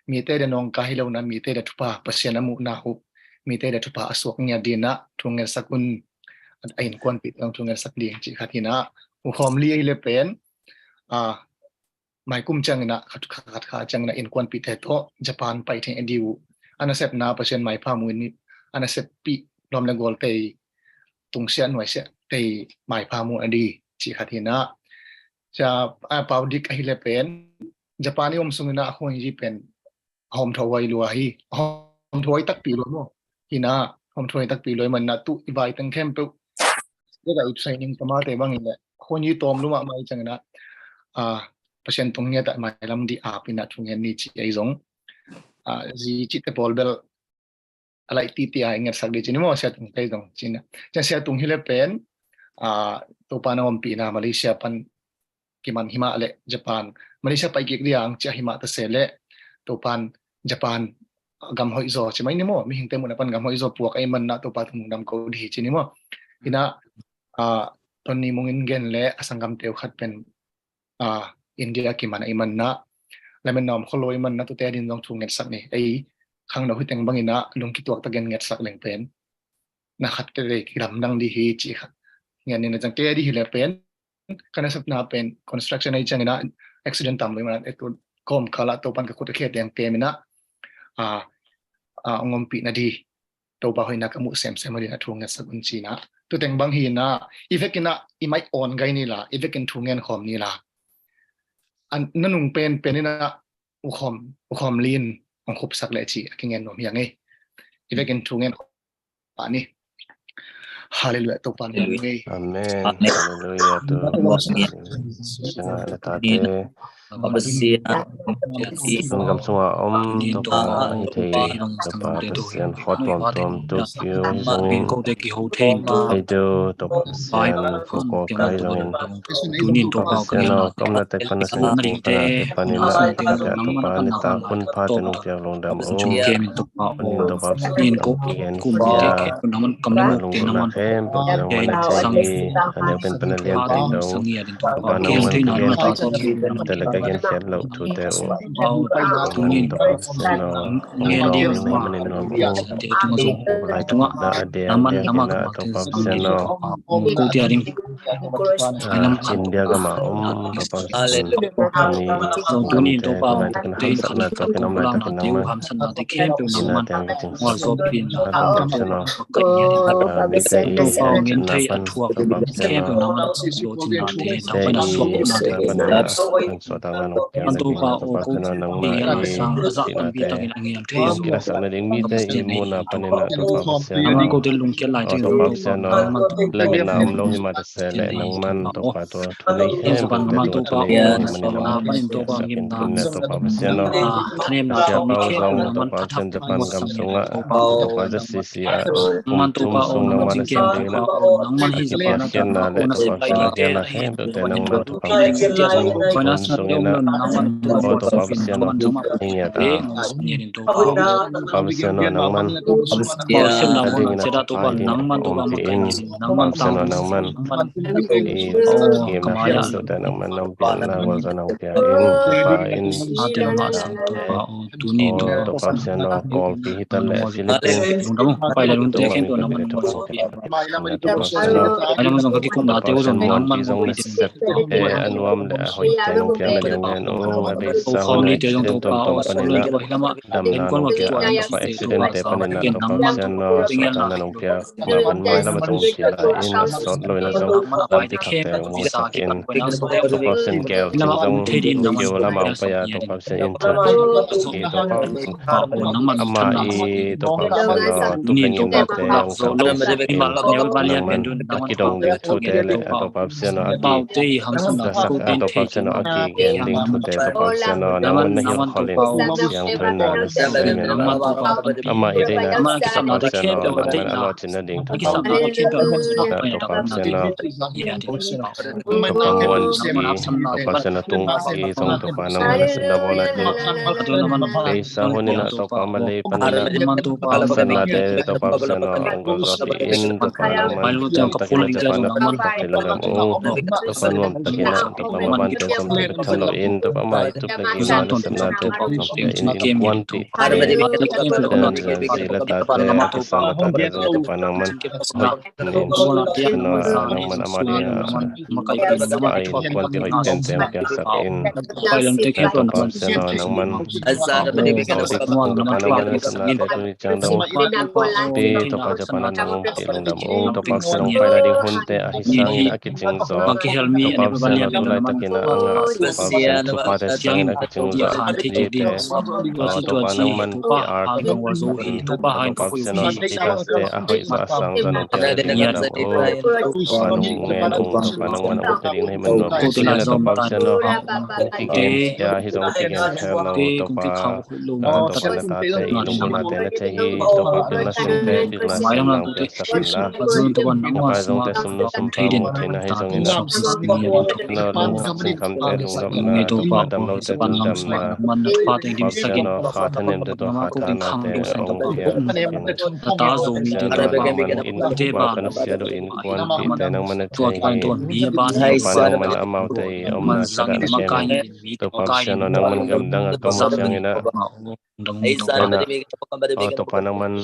mite de nong ka hi lo na, mite de thupha Pasian a muhna uh, mite de thupha a suak ngia di na, thungetsak un. a innkuanpihte zong thu ngetsak ding cih khat hi in ah, U Khawm Li ahi le pen, a, mai kum ciangin ah, khat khat khat ciangin ah innkuanpihte tawh Japan pai thei a ding uh, a nasepna Pasian maipha mu in, a naseppih lawm le gual tei, tungsiah nuaisiah tei maipha mu a ding cih khat hi in ah, sia, a, Pau Dik ahi le pen, Japan i om sungin ah a khuanyi pen a hawmthawh huai lua hi, a hawmthawh huai takpi lua maw. Hi in ah, hawmthawh huai takpi lua ahih manin ah tu i vai teng khempeuh, tua i training tamate bangin le, khuanyi tawm lua mahmah ahih ciangin ah, a, Pasian tung ngiat ah mailam ding ap in ah thu ngen ni ci ei zong, a, zi cihte pawl bel a laih titi a i ngetsak ding ci ni maw, Sia Tung te zong ci in ah. Ciang Sia Tung hi le pen, a, Topa na ompihna Malaysia pan kiman hi mah le Japan, Malaysia pai kik ding ci a hi mah ta se le, Topan Japan gam hoih zaw ci mai ni maw, mihingte muhna pan gam hoih zaw puak ahih manin ah Topa tung lungdam ko ding hi ci ni maw. Hi in ah, a, Tony Mung in gen le a sanggamte uh khat pen, a, India kiman ahih manin ah, lametna om khol lo ahih manin ah tute adingin zong thu ngetsak ni. Ei khangno hi teng bangin ah lungkituak takin ngetsak leng pen na khat te le kilamdang ding hi cih khat ngen ni in ah, ciang kei a ding hi le pen, ka nasepna pen construction ahih ciangin ah accident tam lo ahih manin ah, e, tu kawmkal ah Topan ka khut a khe teng kem in ah, a, a, hong ompih nading, Topa hoihna ka muh semsem a dingin ah thu ngetsak un ci in ah. Tu teng bang hi in ah, i vekin ah i mic on gai ni la, i vekin thu ngen khawm ni la. An, na nung penpen in ah U Khawm, U Khawm Li in hong khupsak le ci a kingen nuam hi ing ei. I vekin thu ngen khawm ni. Halleluiah, Topa nuam ing ei. Amen. Halleluiah, tu. Sangah le tate. Gam sungah om Topa ahi thei, Topa Pasian khawk tuamtuam tu kiu hi zongin, ei tu Topa Pasian khawk khawk ka hi zongin, Topa Pasian aw, ka omna tek pan a sin tung pan a tek pan in ah, Topa nitak hun pha te nong piak lungdam ung. Hun in Topa Pasian kigen sia, lungdamna khempeuh nangman a thei ding, a neu pen pan a lian ding dong. Topa nangman kigen thute le ka gen khiat loh thute uh, nangman Topa Pasian aw, hong dawng nangman in nuam ung. Lai tungah na a diak diak in ah Topa Pasian aw, India gam a om Topa Pasian, tuni zong tuni in Topa aw, tuni in Topa aw, hamsatna tawh kin om laitakin nangman ina teng ka cing Topa Pasian aw, mite i Topa aw, ngen thei a thuak pan Topa Pasian aw, mite i na pan in ah kan suahtakna nong piak nading Topa Pasian aw, nangmah i cihna te hong kilatsakna ding, mite i muhna pan in ah Topa Pasian aw, Topa Pasian aw, lametna om lo hi mah ta se le nangman Topa tua thu nei khempeuh te tungah thu nei khempeuh nangman in piaksak in, tuni in Topa Pasian aw, Sia Pau zong Topa Pasian Japan gam sungah Topa Z C C ah kum thum sung nangman a sem ding in ah, a kipiakkhiatna le Topa Pasian a gelna khempeuhte nangman thupha piaksak in, kum sung in ah, aw Topa Pasian aw, i ngiat a Topa Pasian aw, nangman a dingin a thupha i dingin ompih in, Topa Pasian aw, nangman i gimna khempeuhte nangman na ompihna gualzawhna hong pia in, thupha in. Aw Topa Pasian aw, Kawlpi hi ta leh Philippines, Topa Pasian aw, Topa Pasian aw, Topa Pasian aw, muanpi zong na sep e, a nuam le a hoihte nong piakna ding hong ngen ung. A beisa hun accident tuamtuam panin ah damna nong pia, Topa accident te panin ah Topa Pasian aw, suahtakna nong pia, mah pan mailam a tong si lai in, a sawt lo in a zong lampi khakte hong musak in, Topa Pasian gel cing zong kio lam a hong pai a Topa Pasian in thut hi, Topa Pasian amah i Topa Pasian aw, tukleng innate hong kamciamsak in, nangman a kidong ding thute le a Topa Pasian aw, a ki zasak a Topa Pasian aw, a kigen ding thute Topa Pasian aw, nangman na hilhkholh in, siangtho in na na sem in ah, amah i deihna Topa Pasian aw, nangman a lawhcinna ding Topa Pasian aw, Topa Pasian aw, Topa muanpi, Topa Pasian aw, tungpi zong Topa nangman na sepna bawlna ding. Beisa hun in ah Topa Malay panin ah a laksatnate Topa Pasian aw, hong gualzawhpih in, Topa nangman nuam takin a, Topa nuam takin a, Topa mavante zom bek tham loin, Topa ama i tup le gina nasepnate Topa pia in, innkuanpihte, zi le tate, a kisam a tate zong Topa nangman hoih nin, nangman ama ding a, a innkuanpih hoih tente hong piaksak in. Topa Pasian aw, nangman Topa nangman nasepnate tuni ciang dong pi, Topa Japa nang nang pi lungdam o, Topa Pasian hong pai lai ding hunte ahi sangin a kicing zaw, Topa Pasian aw, tu laitakin a ngah, Topa Pasian thuphate sangin a kicing zaw, zite aw, Topa nangman ki-art, Topa Pasian aw, speakerste a hoih zaw a sang zaw nong piak ding lungdam o. Topa nong ngen ung, Topa nangman a ut ding na hih man nuam khin a, Topa Pasian aw, hong kigen sia hi zong kigen kher lo, Topa Topa na tate i lunggulhnate na thei hi, Topa pilna simte pilna siam nang piaksak inla, Topa zongte sumnu sumpha mu theihna hi zongin a, na lung sinkhamte lungdamna, Topa damlote damdamna, Topa Pasian aw, kha thanemte tawh kha thahnate hong piak in. Pasian aw, nangman in Topa ka nusiat uh innkuanpihte nangman na thei hi, Topa nangman amaute i omna khat ah na kem in. Topa Pasian aw, nangman gamdang a ka om uh ciangin a, aw, Topa nangman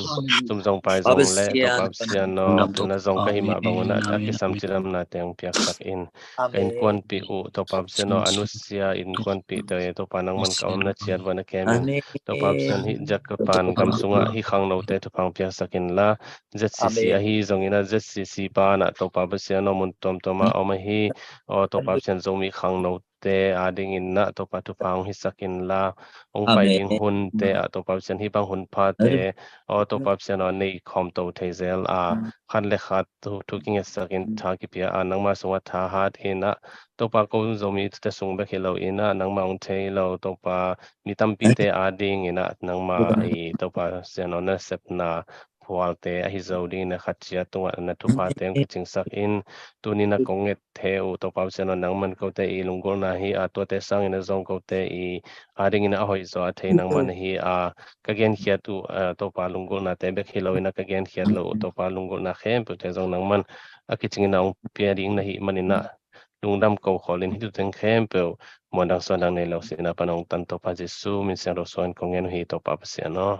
tum zong pai zong leh, Topa Pasian aw, na zong ka hih mah bangun a, a kisam cidamnate hong piaksak in. Ka innkuanpih uh, Topa Pasian aw, a nusia innkuanpihte, Topa nangman ka omna ciat vuah na kem in. Topa Pasian, hih Japan gam sungah hih khangnote thupha hong piaksak inla, Z C C ahi zongin a, Z C C pan a, Topa Pasian aw, mun tuamtuam ah om ahi, aw, Topa Pasian, Zomi khangno te a dingin a, Topa thupha hong hisak inla, hong pai ding hunte ah, Topa Pasian, hih bang hun phate aw, Topa Pasian aw, nei khawm to thei zel a, khat le khat thu, thu kingetsak in tha kipia a, nangma sungah thahat in a, Topa ko Zomite sung bek hi lo in a, nangma hong thei lo Topa mi tampite a dingin a, nangma i Topa Pasian aw, na sepna phualte ahi zo dingin a, khat ciat tungah na thuphate hong kicingsak in. Tuni na kong nget the uh Topa Pasian aw, nangman kote i lunggulhna hi a, tuate sangin a zong kote i a dingin a hoih zaw a thei nangman hi a, ka genkhiat uh, a, Topa lunggulhnate bek hi loin a, ka genkhiat lo uh Topa lunggulhna khempeuhte zong nangman a kicingin a hong pia ding na hih manin a, lungdam ko kholin hih thu teng khempeuh muandang suandang nei lo sihna pan hong tan Topa Jesu min siangtho suangin kong ngen uh hi Topa Pasian aw.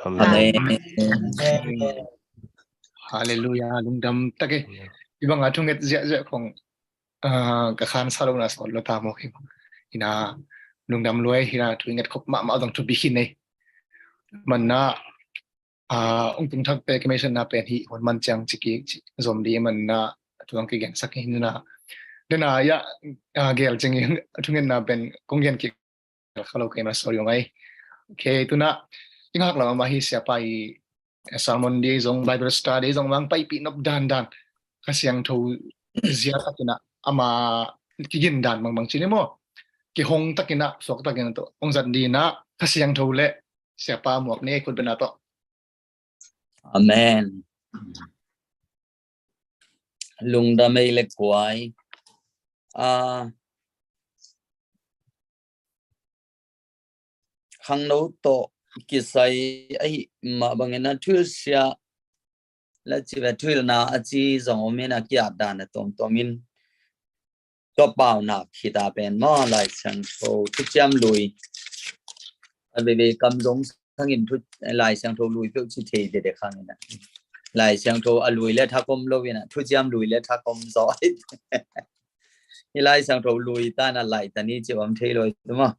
Amen. Halleluia, lungdam tak e. Hih banga thunget ziahziah khong, ah, ka khansa lohna sawt lo ta maw khi. Hina lungdam luai, hina thu i nget khop mahmah zong thupi khin ei. Manna, ah, ung tung thakte ka meisanna pen hih hun man ciang ciki zom di manna thu ang kigensak hina. Dena ya, ah, gel cing thungetna pen kong gen kik kha lo kei ma, sorry ong ai. Okay, tuna i ngak lam ama hi siapa i sermon dei zong, Bible study zong mang paipih nop dandan, Kha Siangtho zia takin a ama kigin dan mangbang cin i maw, kihong takin a suak takin a tawh ong zat dina Kha Siangtho le siapa muak ni ei khut bena tawh. Amen. Lungdam ei le kuai. Ah, khangno tawh kisai ahi mah bangin a thuhilhsia la ci ve, thuhilhna a ci zong om in a, kiat dan a tuamtuam in tua paunak khita pen maw, Lai Siangtho thuciam lui a veve kam zong sangin thu, Lai Siangtho lui peuh ci thei dede khang in a, Lai Siangtho a lui le thak om lo in a, thuciam lui le thak om zaw. I Lai Siangtho lui ta na lai ta ni ci om thei lo i tu maw.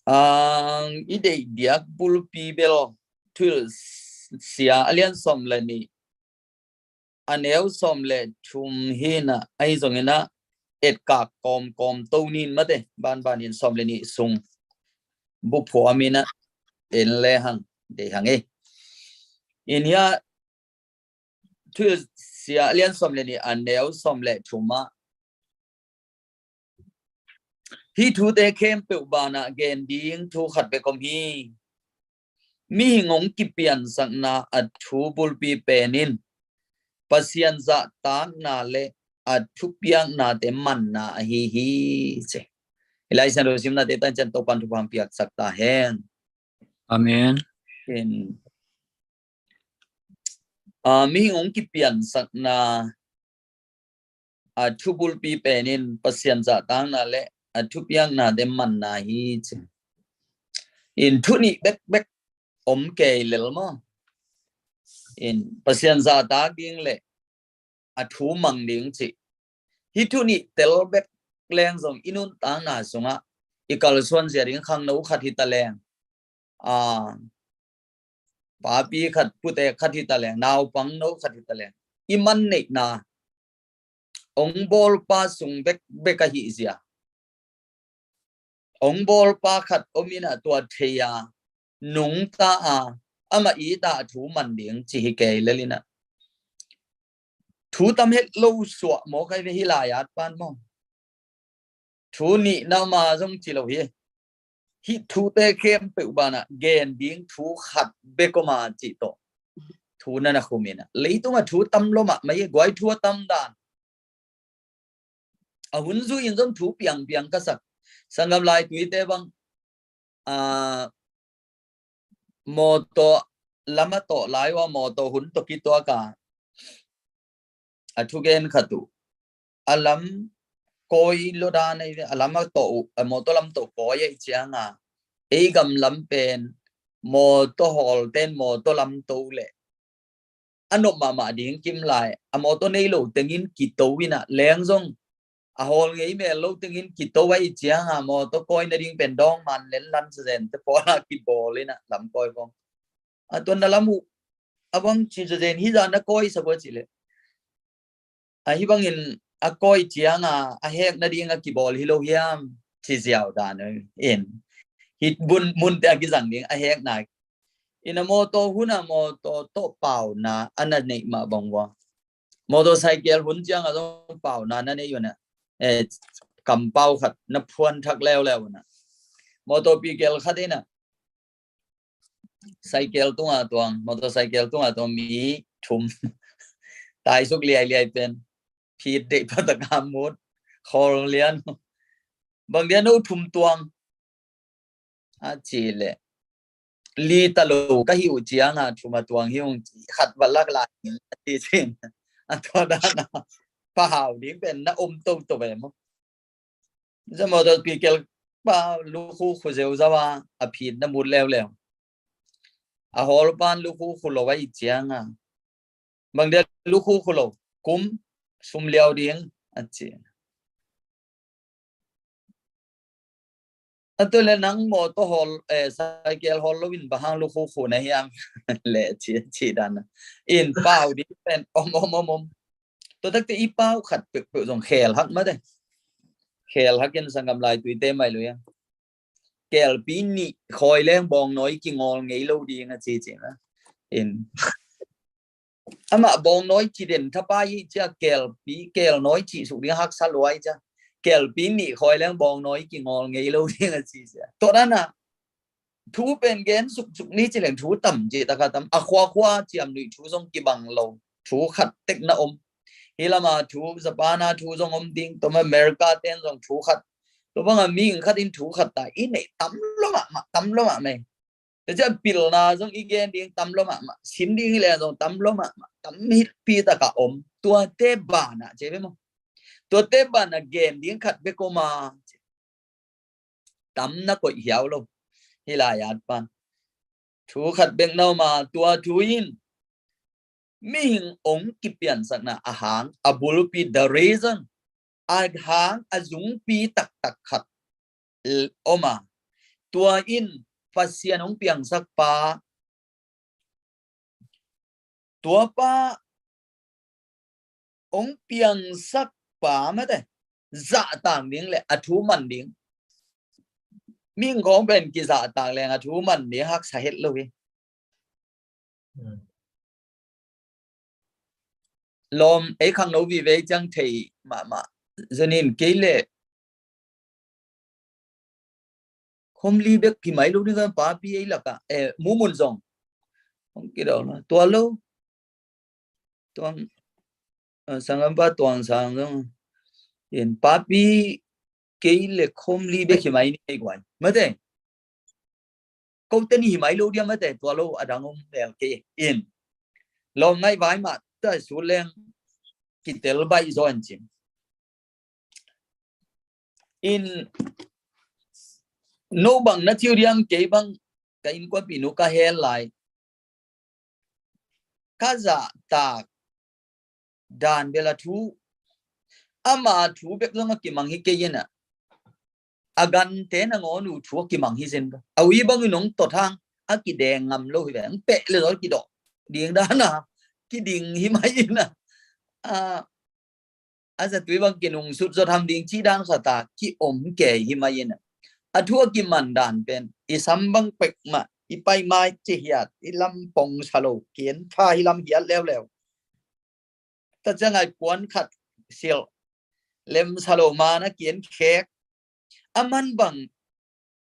Ang i deih diak bulpi bel thuhilhsia a lian sawm le nih, a neu sawm le thum hi na, ahi zongin a etkak kawmkawm to nin mate, banbanin sawm le nih sung buphuam in a en le hang, deih hang e. In hia thuhilhsia a lian sawm le nih, a neu sawm le thum ah hih thute khempeuh banah gen ding thu khat bek om hi. Mihing hong kipiansakna a thu bulpi pen in Pasian zahtakna le a thupiaknate manna ahi hi, ci. Hih Lai Siangtho simnate tang ciang Topa'n thupha hong piaksak ta hen. Amen. In, ah, mihing hong kipiansakna a thubulpi pen in Pasian zahtakna le a thupiakna te manna hi ci. In thu nih bekbek om kei lel maw. In Pasian zahtak ding le a thu mang ding ci. Hih thu nih tel bek leng zong i nuntakna sungah i kalsuan zia ding khangno khat hi ta leng, a, papi khat, pute khat hi ta leng, naupangno khat hi ta leng, i man neihna hong bawlpa sung bekbek ahih zia. Hong bawlpa khat om in a, tua thei a, nungta a, amah it a thu man ding ci hi kei lel in a. Thu tam het lo suah maw, kai ve, hih lai-at pan maw. Thu nihna ma zong ci lo hi. Hih thute khempeuh banah gen ding thu khat bek om a cih tawh thu na na khum in a. Leitungah thu tam lua mahmah hi, guai thu a tam dan. A hun zui in zong thu piangpiang ka sak. Sanggam Lai Tuite bang, a, mawtaw lam a tawh lai uh a, mawtaw hun tawh kituak a, a thugen khat uh, a lam kawi lo dan ahi ve, a lam a tawh uh, a mawtaw lam tawh kawi ahih ciang a, ei gam lam pen mawtaw hawlte'n mawtaw lam to leh a nop mahmah ding kim lai, a mawtaw nei lo tengin kito in a, leng zong a hawl ngei mel lo tengin kito ahih ciang a, mawtaw kawi nading pen dawng man lenlan sa zen te pawl a kibawl in a, lam kawi khawng. A, tua na lam uh a bang ci sa zen, hih zah na kawi sak uh a cih leh, a, hih bangin a kawi ciang a, a hek nading a kibawl hi lo hiam ci ziau dan uh in. Hih bun, munte a kizang ding a hekna in a, mawtaw hun a mawtaw tawh pauna a na neih mah bang uh a, mawtaw saikel hun ciang a zong pauna na neih uh a, eh, kampau khat na phuan thak leuleu uh a, mawtaw pikel khat in a, saikel tunga tuang, mawtaw saikel tunga tuang mi thum taisuk liailiai pen, phit deih pha tak a mut, khawl lian, bang dia no thum tuang a cih leh, li ta lo ka hih uh ciang a thum a tuang hi ung ci, khat va lak lai ing a ci cin. A tua dan a pahau ding pen na om toto ve maw. Za mawtaw pikel pa lukhu khu zeuzau a, a phit na mut leuleu. A hawl pan lukhu khu lo ahih ciang a, bang dia lukhu khu lo, kum sum liau ding a ci. A tua leh nang mawtaw hawl, eh, saikel hawl lo in bang hang lukhu khu na hiam? Le ci, ci dan a. In pau ding pen om, om, om, om. Tua takte i pau khat peuhpeuh zong khel hak mate. Khel hak in Sanggam Lai Tuite mai lo ia. Kelpi nih khawi leng bawngnawi kingawl ngei lo ding a ci ci na. In. Amah bawngnawi ci den thapai hi cia, kelpi, kelnawi ci suk ding haksa luai cia. Kelpi nih khawi leng bawngnawi kingawl ngei lo ding a ci cia. Tua dan a thu pen gen suksuk ni ci leng thu tam ci taka tam. A khuakhua ciamnuih thu zong kibang lo. Thu khat tek na om. Hih lama thu, Japan a thu zong om ding. Tua ma America ten zong thu khat. Tua banga mihing khat in thu khat ta i neih tam lo mahmah, tam lo mahmah. Tua ciang pilna zong i gen ding tam lo mahmah, sim ding hi leng zong tam lo mahmah, tam hi pi taka om. Tuate banah ci ve maw. Tuate banah gen ding khat bek om a, tam na koih hiau lo. Hih lai-at pan thu khat bek na om a, tua thu in mihing ong kipiansakna a hang, a bulpi, the reason, a hang, a zungpi taktak khat om a. Tua in Pasian ong piangsak pa, tua pa ong piangsak pa mate, zahtak ding le a thu man ding. Mihing khawng pen kizahtak leng a thu man ding haksa het lo hi. Lawm, ei khangno vive ciang thei mahmah. Zanin kei le khom li bek kimai lo ding kan papi ei laka, eh, mumun zong hong kidawk lo. Tua lo. Tuang, eh, Sanggam pa Tuang Sang zong in papi kei le khom li bek hi mai ni kei guai. Mate. Ko te ni hi mai lo dia mate, tua lo a dang om lel kei in. Lawm ngai vai mah ta su leng kitel bai zo an cin. In no bang na ciu diam kei bang ka innkuanpih nu ka hel lai. Ka zahtak dan bel a thu, ama thu bek zong a kimang hi kei in a, a gante nangawn uh thu a kimang hi zen. A ui bang in hong tot hang a kideng ngam lo hi ve, hong peh le zaw kidawh ding dan a kiding hi mai in a, a zatui bang kinungsut zaw tham ding ci dan khat a kiom kei hi mai in a, a thu a kiman dan pen i sam bang pek mah, i pai mai ci hiat, i lam pong sa lo, kian tha hi lam hiat leuleu. Ta ciang ai puan khat silh lem sa lo ma na kian khek. A man bang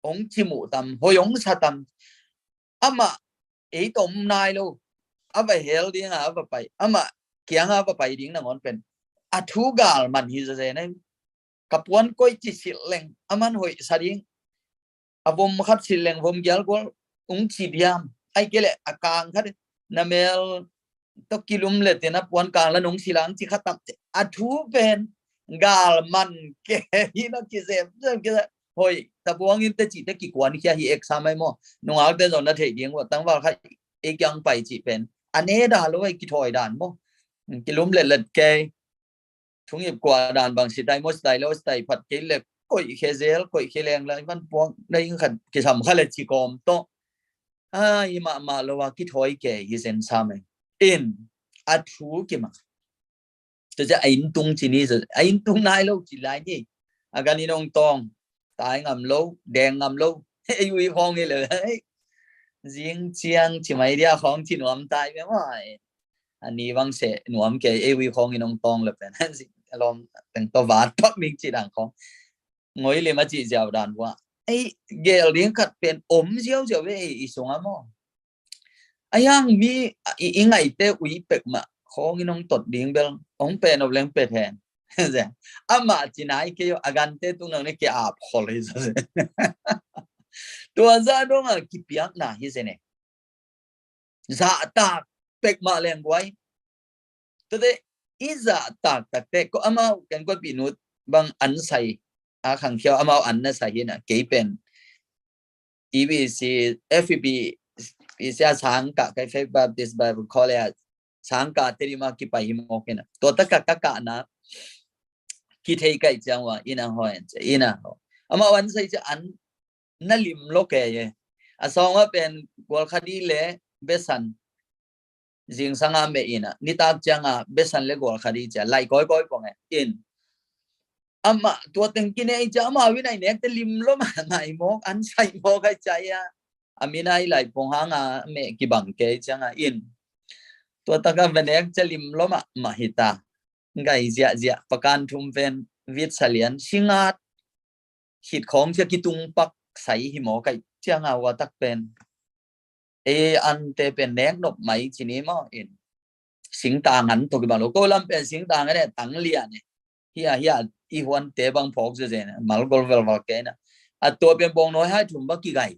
hong ci muh tam, hoi hong sa tam. Amah ei tom nai lo, a va hel ding a, a va pai, amah kiang a va pai ding nangawn pen a thu gal man hi zazen ai. Ka puan koi ci silh leng a man hoih sa ding. A vom khat silh leng vom gial gual ung ci diam. Ai ke le a kang khat na mel to kilum le te na puan kang la nung silang ci khat tam te. A thu pen gal man ke hi na kizem zem ke. Hoi, ta buang in te ci te kikuan khia hi exam ai maw. Nungak te zon na thei ding wa tangval khat ei kiang pai ci pen a ne da lo ai kithoi dan maw. Kilum let let kei. Thungip kua dan bang sitai maw, sitai lo, sitai phat kei le koih khe zel, koih khe leng lai van puang na ing khat kisam kha le ci kawm tawh. A hi mahmah lo a kithoi kei hi zen sam e. In a thu kimang. Tua cia a inntung ci ni, a inntung nai lo ci lai ni. A gan in hong tawng, tai ngam lo, deng ngam lo. Ei ui khawng hi lo. Zing ciang ci mai dia khawng ci nuam tai me mai. A ni bang se nuam kei, ei ui khawng in hong tawng le pen. Alom teng to vat pak ding ci dang khawng. Ngoi le ma ci ziau dan bua. Ei gel ding khat pen om ziau ziau ve ei i sung a maw. A yang mi i, i ngaite ui pek mah khawng in hong tot ding bel hong pen op leng pet hen. Ama ci nai kei a gante tung nang ne ke ap khol hi sa. Tua za dong a kipiak na hi se ne. Zahtak pek mah leng guai. Tate i zahtak takte ko amau ken ko pinut bang an sai a khang khiau amau an na sai hi na kei pen. E B C, F E B, P C a sang ka kai Faith Baptist Bible College sang ka te di ma kipai hi mawk hi na. Tua ta ka ka ka na kithei kai ciang wa ina hoi an ce ina ho. Amau an sai ce an na lim lo ke ye. A sawng a pen gual khadi le besan. Zingsang a me ina nitak ciang a besan le gual khadi cia lai koi koi pong e in. Ama tua teng kine i cia ama win ai nek te lim lo ma nai mok an sai mok ai cia ia. A min ai lai pong hang a me kibang ke ciang a in. Tua taka venek cia lim lo ma ma hita. Ngai ziah ziah pakan thum pen vit salian singat hit khawng cia kitung pak sai hi maw kai ciang a ua tak pen. E an te pen nek nop mai ci ni maw in. Singtang an to kibang lo ko lam pen singtang an e tang lian e. Hia hia i huan te bang phawk zia zia ne mal gol vel val ke na. A tua pen bawng nawi hai thum ba kigai.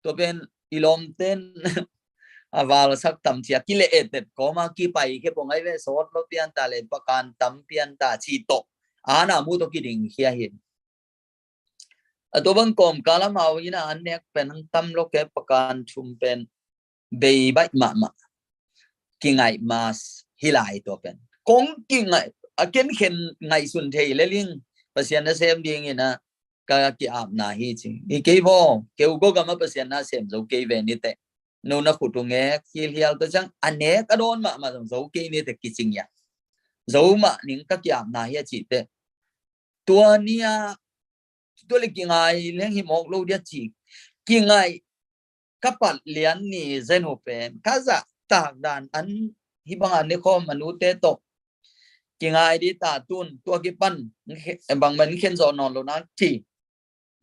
Tua pen i lawm ten a val sak tam cia kile etet kawma kipai ke bawng ai ve sawt lo pian ta le pakan tam pian ta ci tawh. Ana mu tawh kiding hia hin. A tua bang kawm kalam au ina an nek pen hang tam lo ke pakan thum pen bei baih mahmah. Kingaih mas hi lai tua pen. Kong kingaih a ken khen ngaih sun thei le ling Pasian na sem ding ina ka ki apna hi ci. I kei bo keu go gama Pasian na sem zo kei ve ni te. No na khut u ngek hilhial tua ciang a nek a dawn mahmah zong zo kei ni te kicing ia. Zo mah ning ka ki apna hi a ci te. Tua nia tua le kingai leng hi mawk lo dia ci. Kingai ka pat lian ni zen uh pen ka zah tak dan an hi banga ne khawm a nute tawh. Kingai di ta tun tua kipan bangman khen zawh nawn lo nak ci.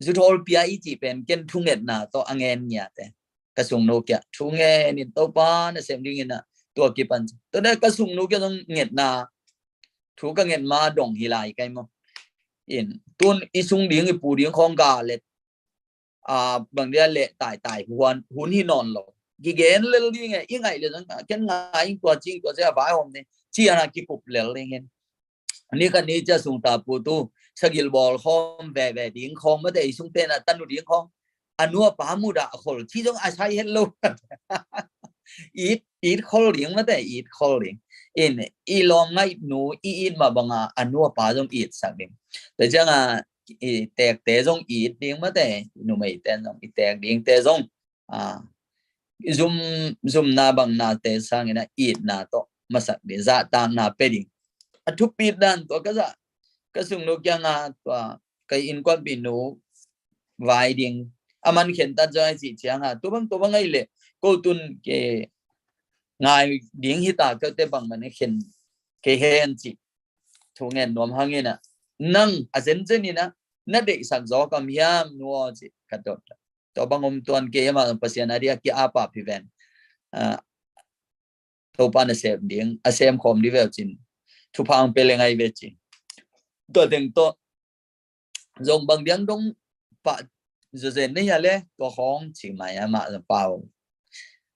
Zuthawl pia i ci pen ken thungetna tawh a ngen ngiate. Ka sungnu kia thungen in Topa na sem dingin a tua kipan ci. Tua ne ka sungnu kia zong ngetna thu ka nget ma dong hi lai kai maw. In tun i sung ding i pu ding khawng ga le, a, bang dia le taitai hun, hun hi nawn lo. Kigen lel ding e, i ngaih le zong ken ngai ing tua cing tua cia vaihawm ni. Ciana kikup lel ding hin. Ni khat ni cia sung ta pu tu sagil bawl khawm veve ding khawng mate i sung tena tanu ding khawng. A nu a pa mudah khol ci zong a sai het lo. It, it khol ding mate, it khol ding. In i lawm ngaih nu i it mah banga a nu a pa zong it sak ding. Tua cianga i tekte zong it ding mate, numei ten zong i tek dingte zong, a, zum, zumna bangna te sangin a itna tawh masak ding, zahtakna pe ding. A thupit dan tua ka zah, ka sungnu kianga tua ka innkuanpihnu vai ding a man khentat zong a cih cianga, tua bang tua bang ahi le ko tun ke ngai ding hita, kote bang man khen kei hen ci. Thu ngen nuam hangin a, nang a zenzen in a na deihsak zaw kam hiam nu aw ci ka dot. Tua bang om tuan kei ama Pasian a dia ki apa pi ven. A, Topa na sem ding, a sem khawm di veu cin. Thupha ang pe le ngai ve cin. Tua teng tawh zong bang diang dong pah zazen nei a le tua khawng ci mai a mah pau,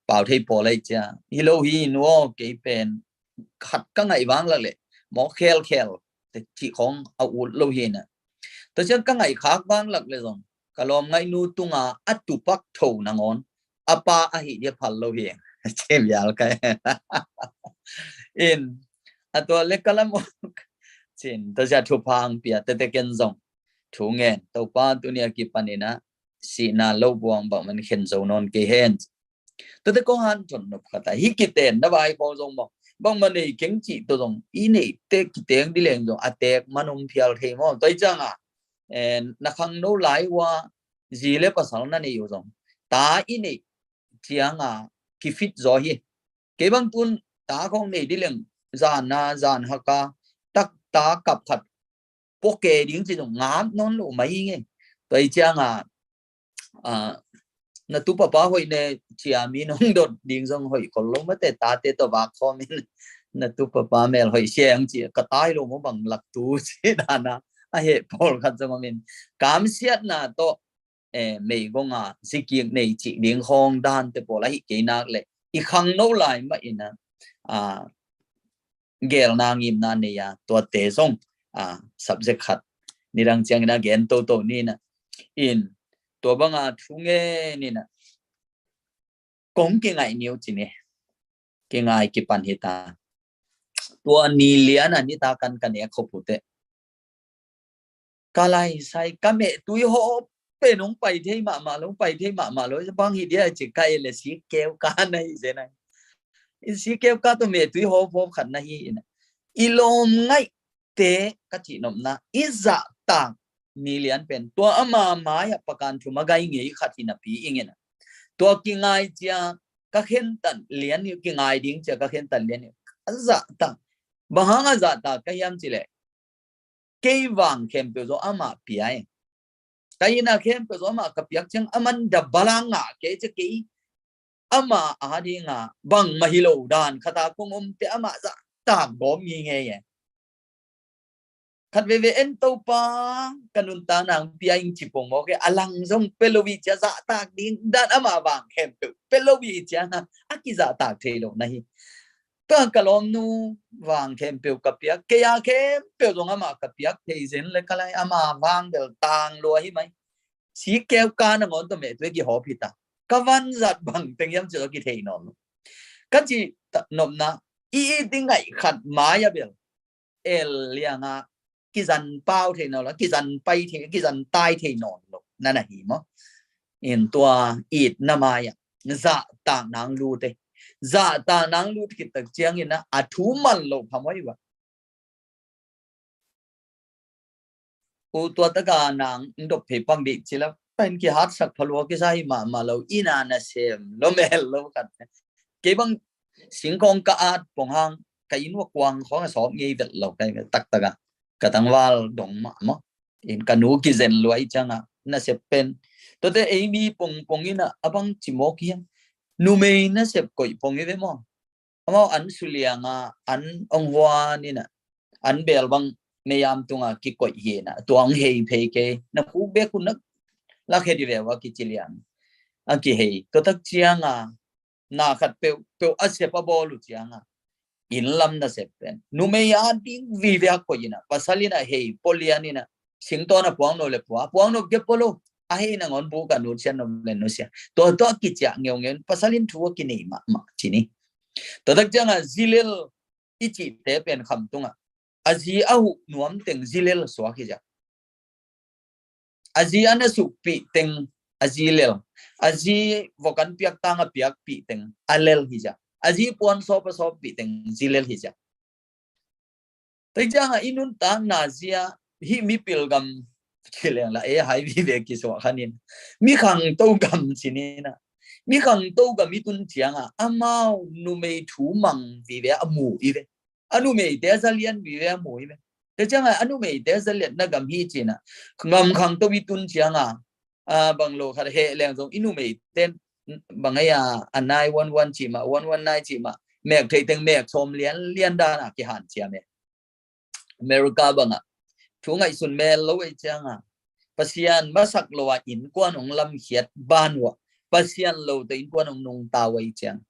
pau thei pawl ahi cia. Hi lo hi nu aw, kei pen khat ka ngaih vang lak le mawk khelkhel te cih khawng a ut lo hi na. Tua ciang ka ngaih khak vang lak le zong ka lawm ngaih nu tunga a tupak tho nangawn a pa ahi dia phal lo hi. Cem yal kai. In a tua le ka lam cin tua cia thupha ang pia tete ken zong thu ngen Topa tunia kipanin a sihna lo buang bang man khen zo nawn kei hen. Tua te kong han thon nop khat a hi kiten na vai khawl zong maw, bangmah nei keng cih tua zong i neihte kiteng di leng zong a tek man om phial thei maw. Tua i cianga, eh, na khangno lai ua zi le pasal na nei uh zong ta i neih cianga kifit zaw hi. Kei bang tun ta khong nei di leng zan na zan haka tak ta kap khat poke ding ci zong ngap nawn lo mai hi nge. Tua i cianga, a, na tu papa hoih ne cia mi nong dot ding zong hoih khol lo mate, tate tawh vak khawm in na tu papa mel hoih siang ci ka tai lo maw bang lak tu ci dana a heh pawl khat zong om in kamsiatna tawh, eh, meigonga zikik nei cih ding hawng dante pawl ahi kei nak le i khangno lai mah ina, a, gelna ngimna nei a tuate zong, a, subject khat nidang ciangin a gen toto nina. In tua banga thu ngen ina kong kingaih niu cine. Kingai kipan hita. Tua ni lian a nita kan kan ek khopute ka laisai ka mehtui hawp pen hong pai thei mahmah lo, hong pai thei mahmah lo. Bang hi dia ci ka ele si keu ka na hi zenai. In si keu ka tu mehtui hawp hawp khat na hi ina. I lawm ngaihte ka cihnopna i zahtak ni lian pen tua ama mai-ah pakan thum a gai ngei khat hi napi ingena. Tua kingai cia ka khentat lian hi, kingai ding cia ka khentat lian hi. A zahtak. Bang hang a zahtak ka hiam cileh kei vang khempeuh zaw amah pia e. Ka ina khempeuh zaw amah ka piak ciang aman da balang ngah kei cia kei ama a dinga bang mahi lo dan khata kong om te amah zahtak gawm ngingei e. Khat veve en Topa ka nuntak nang pia ing ci pong mawk e, a lang zong pe lo i cia zahtak ding dan amah vang khempeuh pe lo i cia na a kizahtak thei lo na hi. Ka ka lawmnu vang khempeuh ka piak, kei a khempeuh zong amah ka piak thei zen le ka lai ama vang bel tang lua hi mai. Si keu ka nangawn tawh mehtui kihawp hi ta. Ka vanzat bang teng hiam ci tawh kithei nawn lo. Ka ci nopna i i ti ngaih khat mai a bel el lianga kizan pau thei nawn lo, kizan pai thei, kizan tai thei nawn lo na na hi maw. In tua itna mai-ah zahtak nang lute, zahtak nang lut khit tak ciangin a thu man lo phamawh hi va. U tua taka nang dop phei pak dih cila pen kihatsak phalua kisa hi mahmah lo, ina na sem lo mel lo khat. Kei bang singkong ka at pong hang ka inn ua kuang khong a sawp ngei vet lo kai taktaka ka tangval dong mahmah. In ka nu kizen luai cianga nasep pen tuate ei mi pongpong ina a bang cimawk hiam? Numei nasep koih pong i ve maw? Amau an sulianga an ong huan ina an bel bang meiam tunga kikoih hi na, tua hong hei phei kei, na khuk bek un na lak he di ve ua kici liam. A kihei, tua tak cianga na khat peuhpeuh a sep a bawl uh cianga, inn lam nasep pen numei a ding vive a koih ina, pasal ina hei pua lian ina, singtawn a puang no le pua, puang no ke pua lo, a hei nangawn buk a nusia no le nusia. Tua tua kiciah ngeungeu, pasal in thu a kinei mahmah ci ni. Tua tak cianga zilel i cihte pen kham tunga a zi a huh nuam teng zilel suak hi zia. A zi a na sukpih teng a zi lel. A zi vok an piak tang a piakpih teng a lel hi zia. A zi puan sawp a sawppih teng zilel hi zia. Tua cianga i nuntakna zia, hih mipil gam ci leng la e hai vive kisuak khanin, mi khangto gam ci ni na. Mi khangto gam i tun cianga amau numei thu mang vive a mu i ve. A numeite a za lian vive a mu i ve. Tua cianga a numeite a za lian na gam hi ci na, gam khangto i tun cianga, a, bang lo khat heh leng zong i numeite bang ai a, a nine one one cih mah, one one nine cih mah, mek thei teng mek sawm lian lian dana kihan ciam e. America banga thu ngaihsun mel lo ei cianga, Pasian masak lo a innkuan hong lamkhiat ban uh a, Pasian lo tawh innkuan hong nungta uh ei ciang,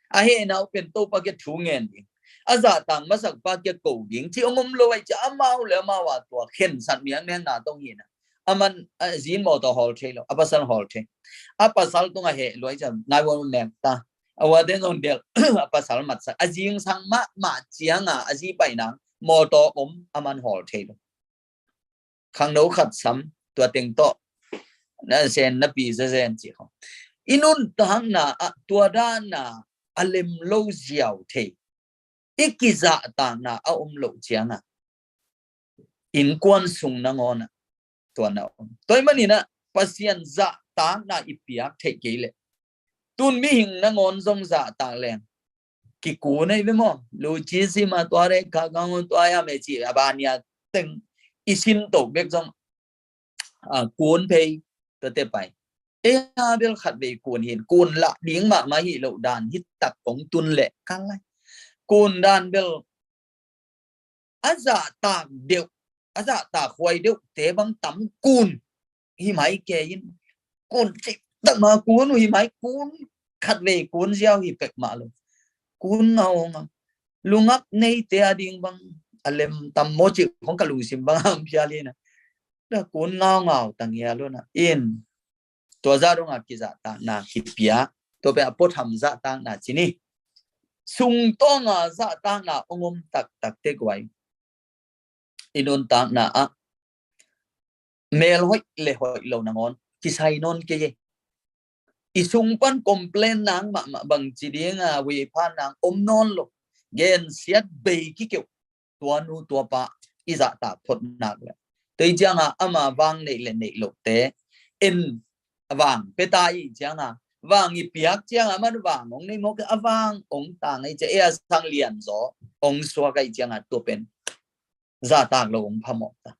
a hehna uh pen Topa kiang thu ngen ding, a zahtak masak pa kiang ko ding ci hong om lo ei ciang, amau le amau a tua khensat miangmiang na tong hi na. A man, a zin mawtaw hawl thei lo, a pasal hawl thei. A pasal tunga heh luai ciang ngai wan nek ta. A ua den zong del, a pasal matsak. A zingsang mahmah cianga a zi pai nang mawtaw om, a man hawl thei lo. Khangno khat sam, tua teng tawh na sen na pi zazen ci khong. I nuntakna ah tua dana a lem lo ziau thei, i kizahtakna a om loh cianga innkuan sung nangawna tua na om. Tua ahih manina Pasian zahtakna i piak theih kei leh, tun mihing nangawn zong zahtak leng kikun ei ve maw? Luci sima tua rek kha gang tua ya me ci a bania teng i sin to bek zong, a, kun phei tate pai. E a bel khat vei kun hin, kun lah ding mahmah hi lo dan hi tak kong tun leh ka lai. Kun dan bel a zahtak deuh, a zahtak huai deuh te bang tam kun hi mai ke in, kun cik tak ma kun uh hi mai, kun khat vei kun ziau hi pek mah lo. Kun ngau ngau. Lungak neite a ding bang a lem tam maw cik hong ka lungsim bang a om phial hi na. Da kun ngau ngau tang hia lo na. In tua zah donga kizahtakna kipia, tua pia a puatham zahtakna ci ni. Sungtawnga zahtakna ong om taktak te guai. I nuntakna ah mel hoih le hoih lo nangawn kisai nawn kei e. I sung pan complain nang mahmah bang ci dinga, wi phan nang om nawn lo. Gensiat bei kikeuh tua nu tua pa i zahtak phot nak le. Tua i cianga ama vang neih le neih lote en vang peta i cianga, vang i piak cianga man vang ong nei mawk a, vang ong tang i cia e a sang lian zaw ong suak a i cianga tua pen zahtak lo ong phamawh ta.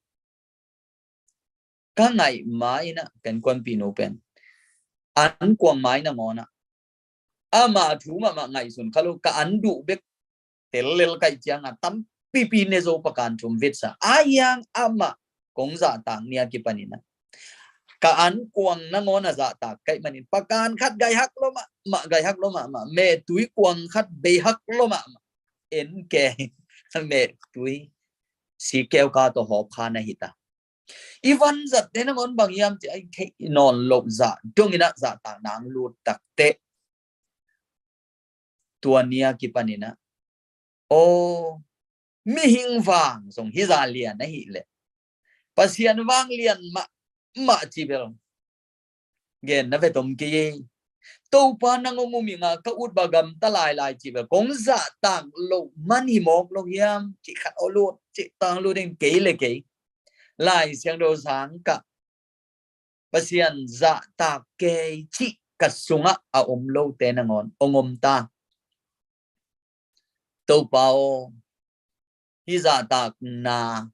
Ka ngaih mai na pen kuanpi nu pen an kuang mai na ngawna ama thu mahmah ngaihsun kha lo, ka an duh bek tel lel kaih cianga tampipi ne zo pakan thum vitsa a hiang ama kong zahtak nia kipanina ka an kuang na ngawna zahtak kaih manin pakan khat gaihak lo mahmah, gaihak lo mahmah, mehtui kuang khat beihak lo mahmah. En ke mehtui sikeu ka tawh hawp kha na hita. I vanzatte nangawn bang hiam ci a i theih nawn loh zah dongina zahtak nang lut takte tua nia kipanina aw mihing vang zong hi zah lian ahih leh Pasian vang lian mahmah ci bel gen na ve tom kei ei. Topa nang ong um inga ka ut ba gamta lailai ci bel kong zahtak loh man hi mawk lo hiam ci khat aw lut ci tang lut in kei le kei Lai Siangtho sang ka Pasian zahtak kei cih ka sungah a om lote nangawn ong om ta. Topa aw hi zahtakna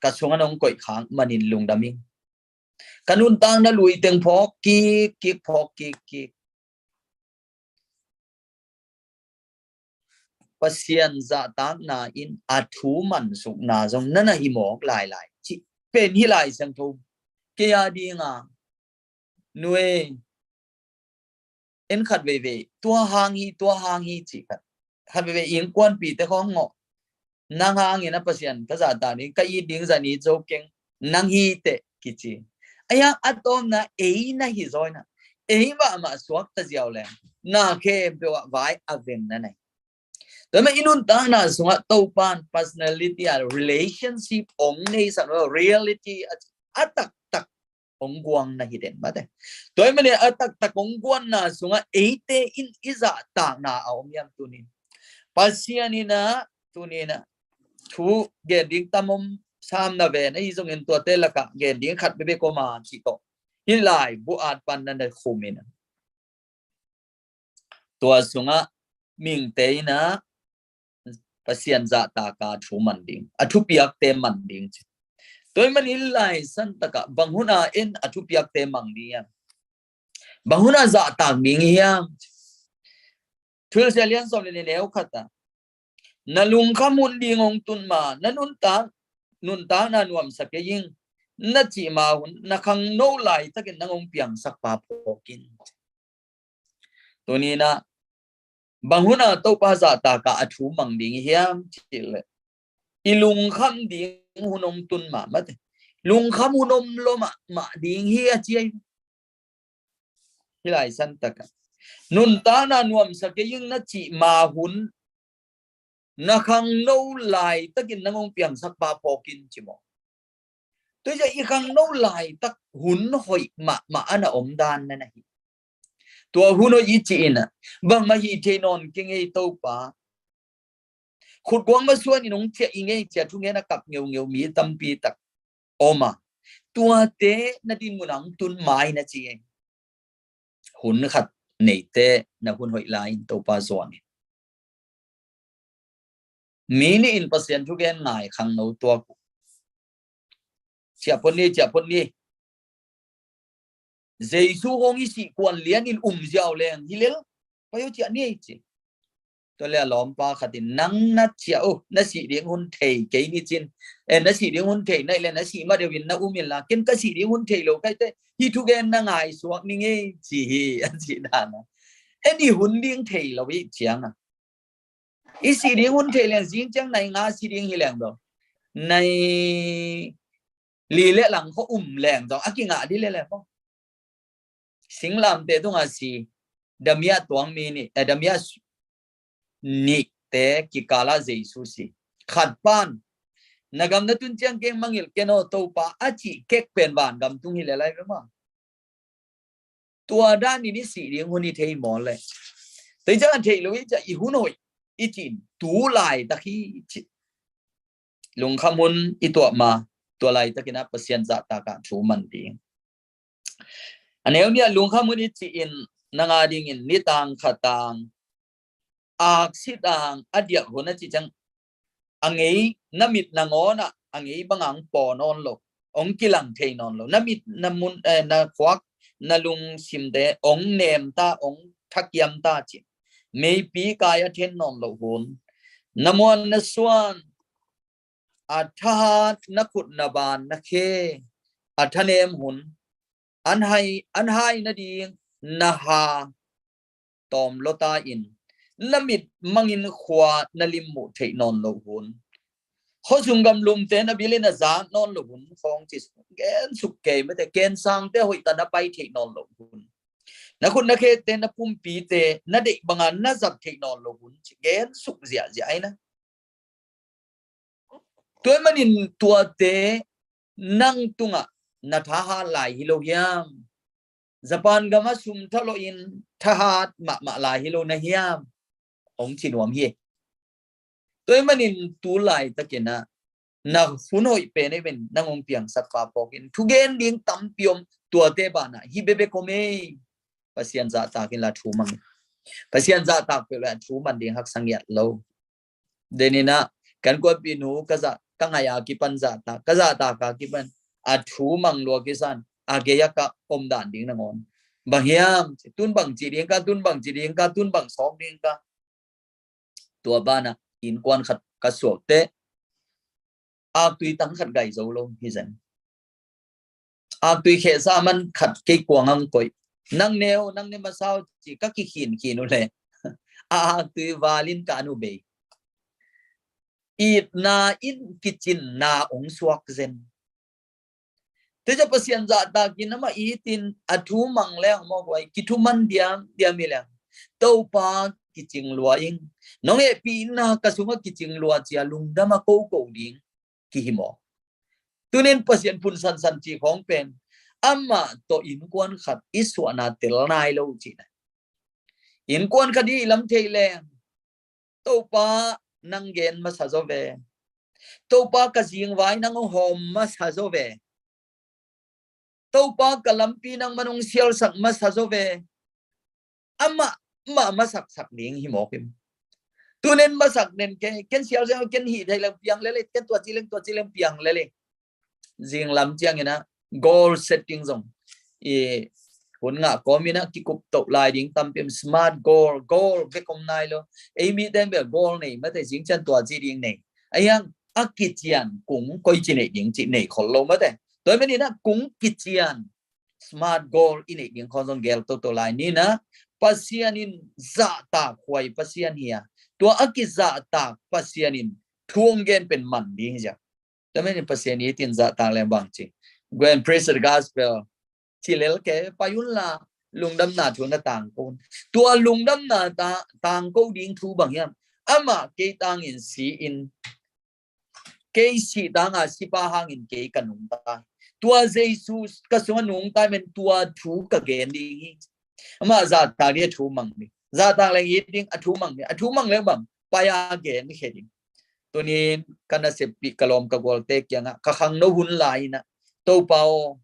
ka sungah nong koih khak manin lungdam ing. Ka nuntakna lui teng phawk kik kik, phawk kik kik. Pasian zahtakna in a thu mansukna zong na na hi mawk lailai cih pen hi Lai Siangtho. Kei a dinga, nuai, en khat veivei, tua hang hi, tua hang hi cih khat. Khat veivei innkuanpihte khawng ngawh. Nang hangin a Pasian ka zahtak ding, ka it ding zah ni zo keng, nang hi teh kici. A hiang a tawpna ei na hi zaw ina, ei mahmah suakta ziau leng, na khempeuh ah vai a veng na nei. Tua mah i nuntakna sungah Topa'n personality a relationship ong neisak lo, reality a, a taktak ong guang na hi den mate. Tua mah a taktak ong guanna sungah eite in i zahtakna a om hiam tunin. Pasian ina, tunin a thu gen ding tam om sam na ve na hi zongin tuate lakah gen ding khat bebe ko ma ci tawh. Hi lai bu at pan na na khum ina. Tua sungah mihingte ina Pasian zahtaka a thu man ding, a thupiakte man ding ci. Tua ahih manin Lai Siangtho takah bang hun a en a thupiakte mang ding hiam? Bang hun a zahtak ding hiam? Thuhilhsia lian sawm le nih neu khat ah, na lungkham hun ding hong tun ma, na nuntak, nuntakna nuamsa kei ing, na cih ma hun, na khangno laitakin nang hong piangsak pa phawk in. Tuni-in ah, bang hun a Topa zahtak a a thu mang ding hiam cih leh, i lungkham ding hun hong tun mahmah te. Lungkham hun om lo mahmah ding hi a ci hi. Hi Lai Siangtho ah, nuntakna nuamsa kei ing na cih ma hun, na khangno laitakin nang hong piangsak pa phawk in ci maw. Tua ciang i khangno laitak hun hoih mahmah a na om dan na na hi. Tua hun hoih i cih in ah, bangmah hih thei nawn kei ing ei Topa. Khutguang masuan in hong ciah ing ei ci a thugen a kap ngeungeu mi tampi tak om a. Tuate na dinmun ah hong tun mai na ci hi. Hun khat neite na hun hoih lai in Topa zuan in. Mi nih in Pasian thugen ngai khangno tuak uh. Ciah phot ni, ciah phot ni. Jesu hong i sih kuan lian in um ziau leng hi lel, pai uh ciah ni ci. Tua leh a lawmpa khat in, nang na ciah uh, na sih ding hun thei kei ni cin. Eh, na sih ding hun thei na hih leh na sih ma deuh in na um in la, ken ka sih ding hun thei lo ka hih teh, hih thugen na ngaihsuak ning ei ci hi, a cih dan a. En i hun ding thei lo i ciang a, i sih ding hun thei leng zing ciang nai nga sih ding hi leng dong, nai li leh lang khawng um leng dong a kingah dih leh leh maw. Singlamteh tungah si, damia tuang mi nih, eh, damia nihte kikal ah Jesu si. Khat pan, na gam na tun ciang kei hong mangngilh ken aw Topa, a cih kek pen vangam tung hi leh lai ve maw. Tua dan in i sih ding hun i thei maw leh. Tua ciang a thei lo i ciang i hun hoih i cih in tu laitak hi ci. Lungkham hun i tuah ma, tua laitakin ah Pasian zahtak a thu man ding. A neu nih ah lungkham hun i cih in nang a dingin nitang khatang, aksi tang a diak hun a cih ciang, a ngei, na mit nangawn ah a ngei bang hong paw nawn lo, hong kilang thei nawn lo. Na mit, na mun, eh, na khuak, na lungsimte hong nem ta, hong thakiam ta ci. Meipi kai a then nawn lo hun. Na muan na suan, a thahat na khut na ban na khe a thanem hun. An hai, an hai nading na ha tawm lua ta in, na mit mangin khua na lim muh theih nawn lo hun. Khuasung gamlumte na bil in a zak nawn lo hun khawng ci, gensuk kei mate, kensangte hoih ta na pai theih nawn lo hun. Na khut na khete, na pumpite na deih banga na zat theih nawn lo hun ci, gensuk ziahziah ahi na. Tua ahih manin tuate nang tungah na thahat lai hi lo hiam? Japan gamah sum thalawhin thahat mahmah lai hi lo na hiam? Hong ci nuam hi. Tua ahih manin tu laitakin ah na hun hoih pen ei ven, nang hong piangsak pa phawk in. Thugen ding tampi om, tuate banah hih bekbek om ei. Pasian zahtak in la thu mang. Pasian zahtak peuh le thu man ding haksa ngiat lo. Denin ah, kan kuapinu ka zah, ka ngaih a kipan zahtak, ka zahtak a kipan a thu mang lua kisan, a gei a ka om dan ding nangawn. Bang hiam, tun bang ci ding ka, tun bang ci ding ka, tun bang sawk ding ka. Tua banah innkuan khat ka suakte aktui tang khat gai zo lo hi zen. Aktui khehsa man khat kei kuang ang koih. Nang neu, nang ne masau ci ka kikhin khin uh le a aktui valin ka anu bei. Itna in kicinna ong suak zen. Teca Pasian zahtakin amah itin a thu mang leng mawk uai kithuman diam diam hi leng Topa kicing lua ing. Nong ehpihna ka sungah kicing lua cia lungdam a koko ding kihi maw? Tunin Pasian phun sansan ci khawng pen amah tawh innkuan khat i suahna tel nai lo cihna. Innkuan khat i lam thei leng Topa nang gen masa zaw ve. Topa ka zingvai nang hong hawm masa zaw ve. Topa ka lampi nang man hong sialsak masa zaw ve. Amah mah masaksak ding hi mawk im. Tunen masak nen ke ken sialsak ken hi thei leng piang lele ken tua ci leng tua ci leng piang lele. Zinglam ciangin a goal setting zong i hun ngah kawmin a kikup toh lai ding tampim smart goal goal bek om nai lo. Ei mi teng bel goal nei mate zing cian tua ci ding nei. A hiang a kician kung koi ci nei ding ci nei khol lo mate. Tua menin a kung kician smart goal i nei ding khon zong gel toto lai ni na Pasian in zahtak huai Pasian hi a tua a kizahtak Pasian in thu ong gen pen man ding hi zia. Tua menin Pasian i tin zahtak leng bang ci. Go and preach the gospel. Ci lel ke pai un la lungdamna thu na tangko. Tua lungdamna ta tangko ding thu bang hiam. Amah kei tangin si in kei si tanga sipa hangin kei ka nungta. Tua Jesu ka sunga nungta men tua thu ka gen ding hi. Amah zahtak ding a thu mang ding. Zahtak leng it ding a thu mang ding. A thu mang leng bang pai a gen khe ding. Tunin ka naseppih ka lawm ka gualte kiangah ka khangno hun lai inah Topa aw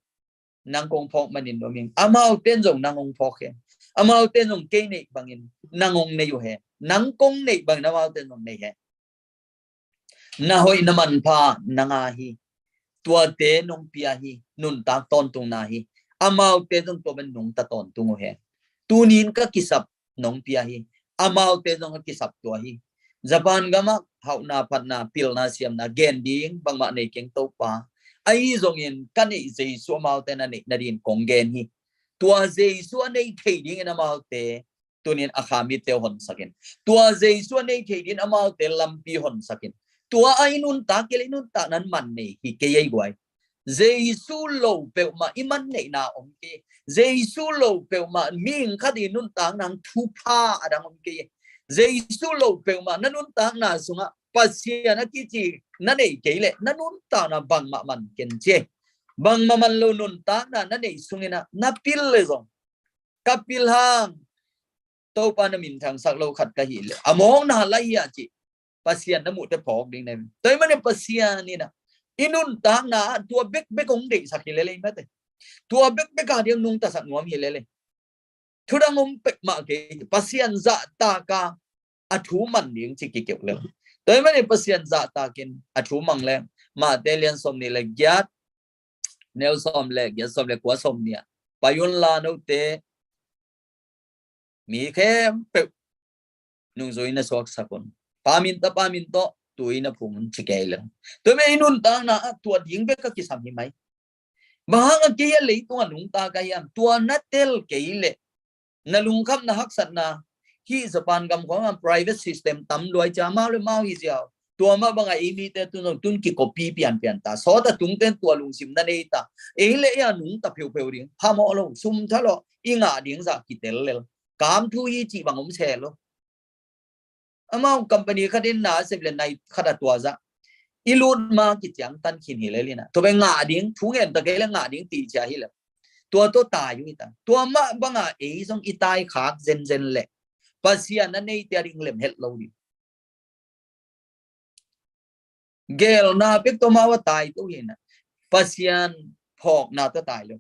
nang kong phawk manin nuam ing. Amau ten zong nang hong phawk hen. Amau ten zong kei neih bangin nang hong nei uh hen. Nang kong neih bangin amau ten zong nei hen. Na hoih na manpha nanga hi. Tuate nong pia hi. Nuntak tawntungna hi. Amaute zong tua ban nungta tawntung uh hen. Tunin ka kisap nong pia hi. Amaute zong ka kisap tua hi. Japan gamah hauhna phatna pilna siamna gen ding bangmah nei keng Topa. Ahi zongin ka neih Jesu amaute na neih nadin kong gen hi. Tua Jesu a nei thei dingin amaute tunin a kha mitte uh honsakin. Tua Jesu a nei thei din amaute lampi honsakin. Tua a i nuntak kei le i nuntak nan man nei hi kei ei guai. Jesu lo peuhmah i man neihna om kei. Jesu lo peuhmah mihing khat i nuntak nang thupha a dang om kei. Jesu lo peuhmah na nuntakna sungah Pasian a kici na nei kei le na nuntakna bangmah man ken cie. Bangmah man lo nuntakna na nei sungin ah na pil le zong ka pil hang Topa na minthangsak lo khat ka hi le a mawkna lai hi a ci. Pasian na muhte phawk ding na hi. Tua hi manin Pasian in ah i nuntakna ah tua bekbek hong deihsak hi lele hi mate. Tua bekbek a ding nungtasak nuam hi lele. Thudang om pek mah kei Pasian zahtak a a thu man ding ci kikeu le. Tua hi manin Pasian zahtakin a thu mang le Mate lian sawm nih le giat neu sawm le giat sawm le kua sawm nih ah pai un la note mi khempeuh nungzui na suaksak un. Pa min ta pa min tawh tui na phum un ci kei le. Tua me i nuntakna ah tua ding bek ka kisam hi mai. Bang hang a kei a leitung a nungta ka hiam tua na tel kei le na lungkham na haksatna hi Japan gam khong a private system tam luai cia mau le mau hi ziau. Tua mah bangah ei mite tun zong tun kikopi pianpian ta. Sawta tungten tua lungsim na nei ta. Ei le ei a nungta pheupheu ding. Phamawh lo, sum tha lo, i ngah ding zah kitel lel. Kam thu hi cih bang om se lo. Amau company khat in na sep le nai khat a tua zah. I lut ma kiciang tan khin hi lel ina. Tua bang ngah ding, thu ngen ta kei le ngah ding ti cia hi le. Tua tua tai ui ta. Tua mah bangah ei zong i tai khak zenzen le. Pasian na nei tia ding lem het lo ding. Gelna pek tawh mau a tai to hi na. Pasian phawkna tawh tai lo.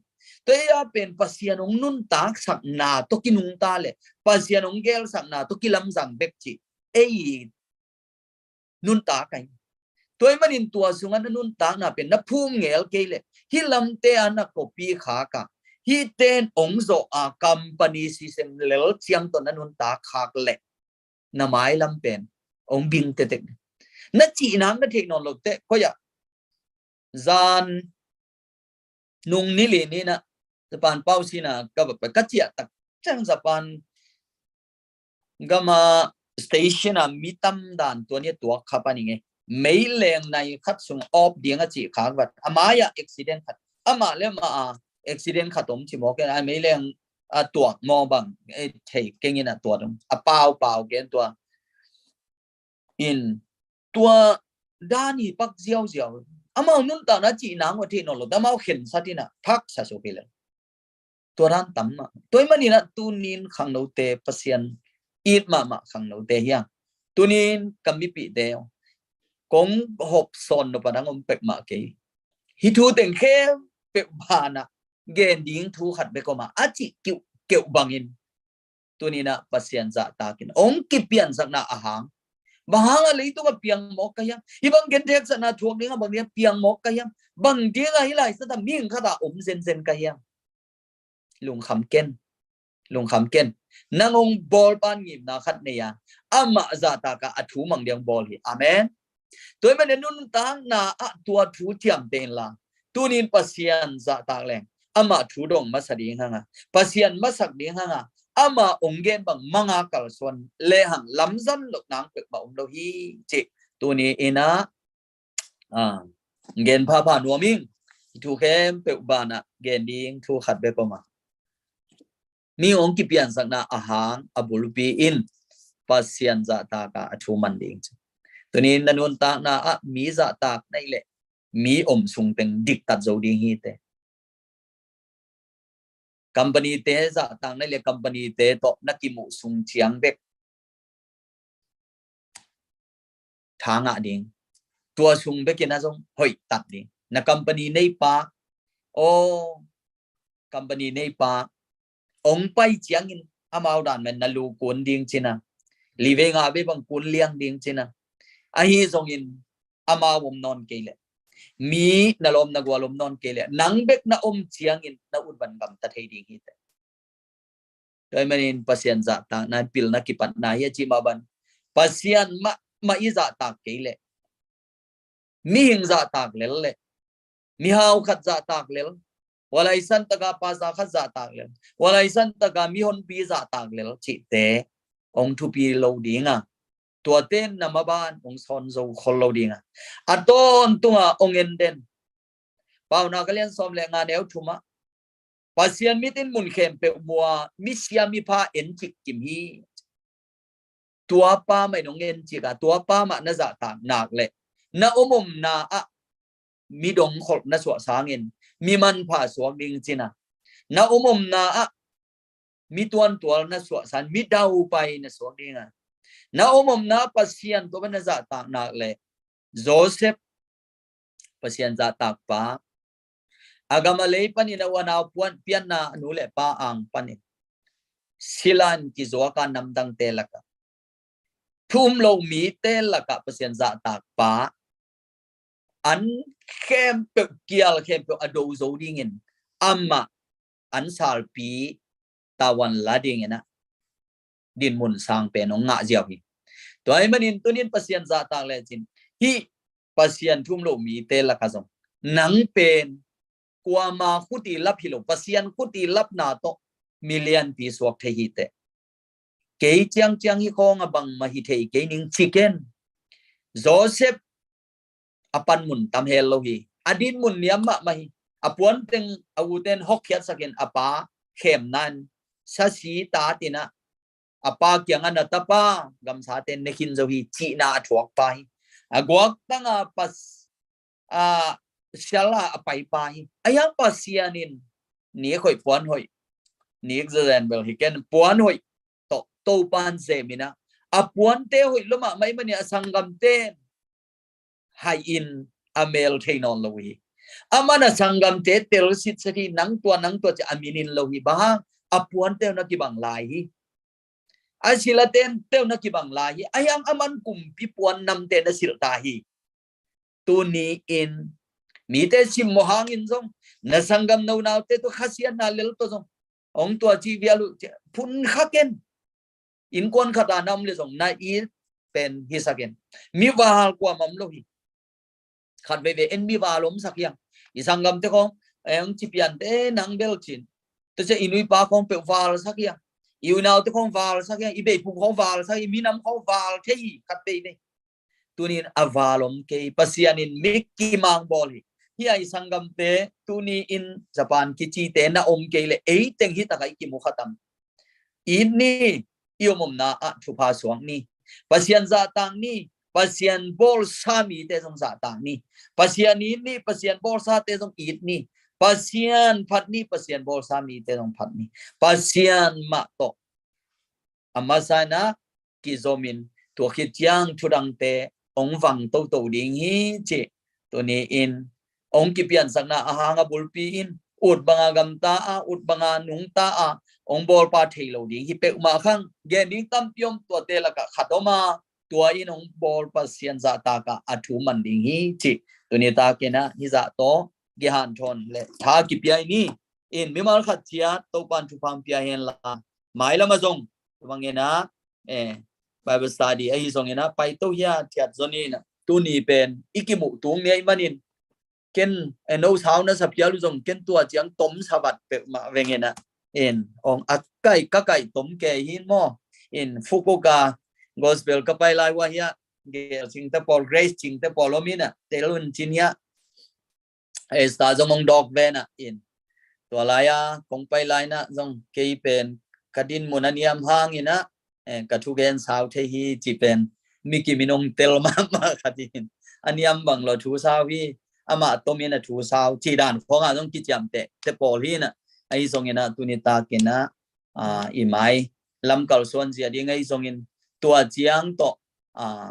Tua ei a pen Pasian hong nuntaksakna tawh kinungta le Pasian hong gelsakna tawh kilamzang bek ci. Ei nuntak ahi. Tua hi manin tua sungah na nuntakna pen na phum ngel kei le hih lamte a na kopi khak a hih ten hong zawh a company sisem lel ciang tawh na nuntak khak le na mailam pen Ong bing tetek. Na cih nang na theih nawn lo teh, koi ah zan nung ni li ni na Japan pau sina ka va pai, ka ciah tak ciang Japan gama station a mi tam dan tua ni a tuak kha pan i ngei. Meileng nai khat sung op ding a cih khak vat. A mai ah accident khat. Amah le amah a accident khat om ci mawk e, a meileng a tuak maw bang, eh, thei keng in a tua dong. A pau pau gen tua. In tua dan i pak ziauziau. Amau nuntakna cih nang va theih nawn lo, amau khensat in a thaksa suk hi lel. Tua dan tam mah. Tua ahih manin a tunin khangnote Pasian it mahmah khangnote hi a. Tunin ka mipihte kong hop sawn nop a dang om pek mah kei. Hih thu teng khempeuh banah gen ding thu khat bek om a, a cih kiuhkeuh bangin tunin a Pasian zahtakin ong kipiansakna a hang. Bang hang a leitung a piang mawk ka hiam? Hih bang gentheksakna thuak ding a bang ding a piang mawk ka hiam? Bang ding a hih lai sat a mihing khat a om zenzen ka hiam? Lungkham ken. Lungkham ken. Nang ong bawl pan ngimna khat nei a, amah zahtak a a thu mang ding bawl hi. Amen. Tua ahih manin nuntakna ah tua thu thiamte inla, tunin Pasian zahtak leng amah thu dong masa ding hang a, Pasian masak ding hang a, amah ong gen bang mang a kalsuan lehang lamzang loh nang pek mah om lo hi cih tuni in a, a, gen phapha nuam ing. Thu khempeuh banah gen ding thu khat bek om a, mi ong kipiansakna a hang a bulpi in Pasian zahtak a a thu man ding ci. Tunin na nuntakna ah mi zahtak na hih leh mi om sung teng diktat zo ding hi teh. Company te zahtak na hih leh company te tawh na kimuh sung ciang bek tha ngah ding. Tua sung bekin a zong hoih tak ding. Na company neipa, aw, company neipa ong pai ciangin amau dan men na lu kun ding ci na, livei nga bei bang kun liang ding ci na, ahi zongin amau om nawn kei leh, mi na lawm na gual om nawn kei leh, nang bek na om ciangin na ut van gamta thei ding hi teh. Tua ahih manin Pasian zahtakna in pilna kipatna hi a cih mah bang, Pasian mahmah i zahtak kei leh, mihing zahtak lel leh, mihau khat zahtak lel, walaisan taka pasa khat zahtak lel, walaisan taka mihonpi zahtak lel cihte ong thupi lo ding a, tuate na maban ong sawn zo khol lo ding a, a tawntung a ong en den. Paunak a lian sawm le nga neu thum ah, Pasian mit in mun khempeuh mu a, misia mipha en cik kim hi. Tua pa mah in ong en cik a, tua pa mah na zahtak nak leh, na om omna ah mi dongkholh na suah sangin mi manpha suak ding ci na, na om omna ah mi tuantual na suah sangin mi daupai na suak ding a, na om omna Pasian tua pa na zahtak nak leh, Joseph, Pasian zahtak pa, a gam a lei panin a u a nau puan pianna a nu le pa ang panin sila in kizuak a namdangte lakah, thu um lo mite lakah Pasian zahtak pa, an khempeuh, kial khempeuh a do zo dingin amah an salpi tavuan la dingin a dinmun sang pen ong ngah ziau hi. Tua ahih manin tunin Pasian zahtak lecin, hih Pasian thu um lo mite lakah zong nang pen kuama khut i lap hi lo, Pasian khut i lapna tawh mi lianpi suak thei hi teh. Kei ciangciang hih khawng a bangmah hi thei kei ning ci ken. Joseph a panmun tam hel lo hi. A dinmun niam mahmah hi. A puanteng a uten hokkhiatsakin a pa khemna in sasi tatin a, a pa kiangah, na tapa gamsate ne khin zo hi, cihna a thuak pa hi. A guaktang a pas a sial a a pai pa hi. A hiang Pasian in nik hoih puan hoih, nik zazen bel hi ken, puan hoih tawh Topan zem in a, a puante hoih lo mahmah ahih manin a sanggamte in hai in a mel thei nawn lo hi. Aman a sanggamte tel sitset hi, nang tua nang tua ci a min in lo hi. Bang hang? A puante uh na kibang lai hi. A silate uh na kibang lai hi. A hiang aman kumpi puan namte na silh ta hi. Tuni in mite simmawh hangin zong, na sanggam nonaute tawh khasiatna lel tawh zong ong tua cih vial uh, phun kha ken. Innkuan khat a na om leh zong na it pen hisak in. Mi val kuamah om lo hi. Khat veivei en mi val omsak hiang. I sanggamte khawng, eh, hong ci piante nang bel cin. Tua ciang i nu i pa khawng peuh valsak hiang. I unaute khawng valsak hiang. I beiphung khawng valsak hiang. I minam khawng val thei hi khat veivei. Tunin a val om kei. Pasian in mi kimang bawl hi. Hih a i sanggamte tuni in Japan kicite na om kei leh ei teng hih takah i kimu khat am. It ni, i om omna ah thupha suak ni. Pasian zahtak ni, Pasian bawlsa mite zong zahtak ni. Pasian it ni, Pasian bawlsate zong it ni. Pasian phat ni, Pasian bawlsa mite zong phat ni. Pasian mah tawh a masa in ah kizomin, tua khit ciang thudangte hong vang toto ding hi cih tuni in hong kipiansakna a hang a bulpi in, ut banga gamta a, ut banga nungta a, hong bawlpa thei lo ding hi peuhmah khang. Gen ding tampi om, tuate lakah khat om a, tua in hong bawl Pasian zahtak a a thu man ding hi cih tuni takin ah hih zah tawh kihanthawn le tha kipia i ni. In mimal khat ciat Topan thupha hong pia hen la, mailam ah zong tua bangin ah, eh, Bible study ahi zongin ah paito hi a, thiat zon in ah, tuni pen i kimuh tung ni ahih manin, ken, eh, no sau na sa phial uh zong ken tua ciang tom sa vat peuhmah veng in ah. In, ong a kai, ka kai tom kei hi maw. In, Fukuoka gospel ka pai lai uh ah hi a, Gel Cingte pawl, Grace Cingte pawl om in ah, tel un cin hi a. Esther zong hong dawk ven ah in. Tua lai-a kong pai lai-in ah zong kei pen ka din mun a niam hangin ah, eh, ka thugen sau thei hi cih pen mi kim in hong tel mahmah khat in. A niam bang lo thu sau hi, amah tomin a thu sau cih dan khawngah zong kiciamteh te pawl hi in ah. Ahi zongin ah tuni takin ah, ah, i mai lam kalsuan zia ding ahi zongin tua ciang tawh, ah,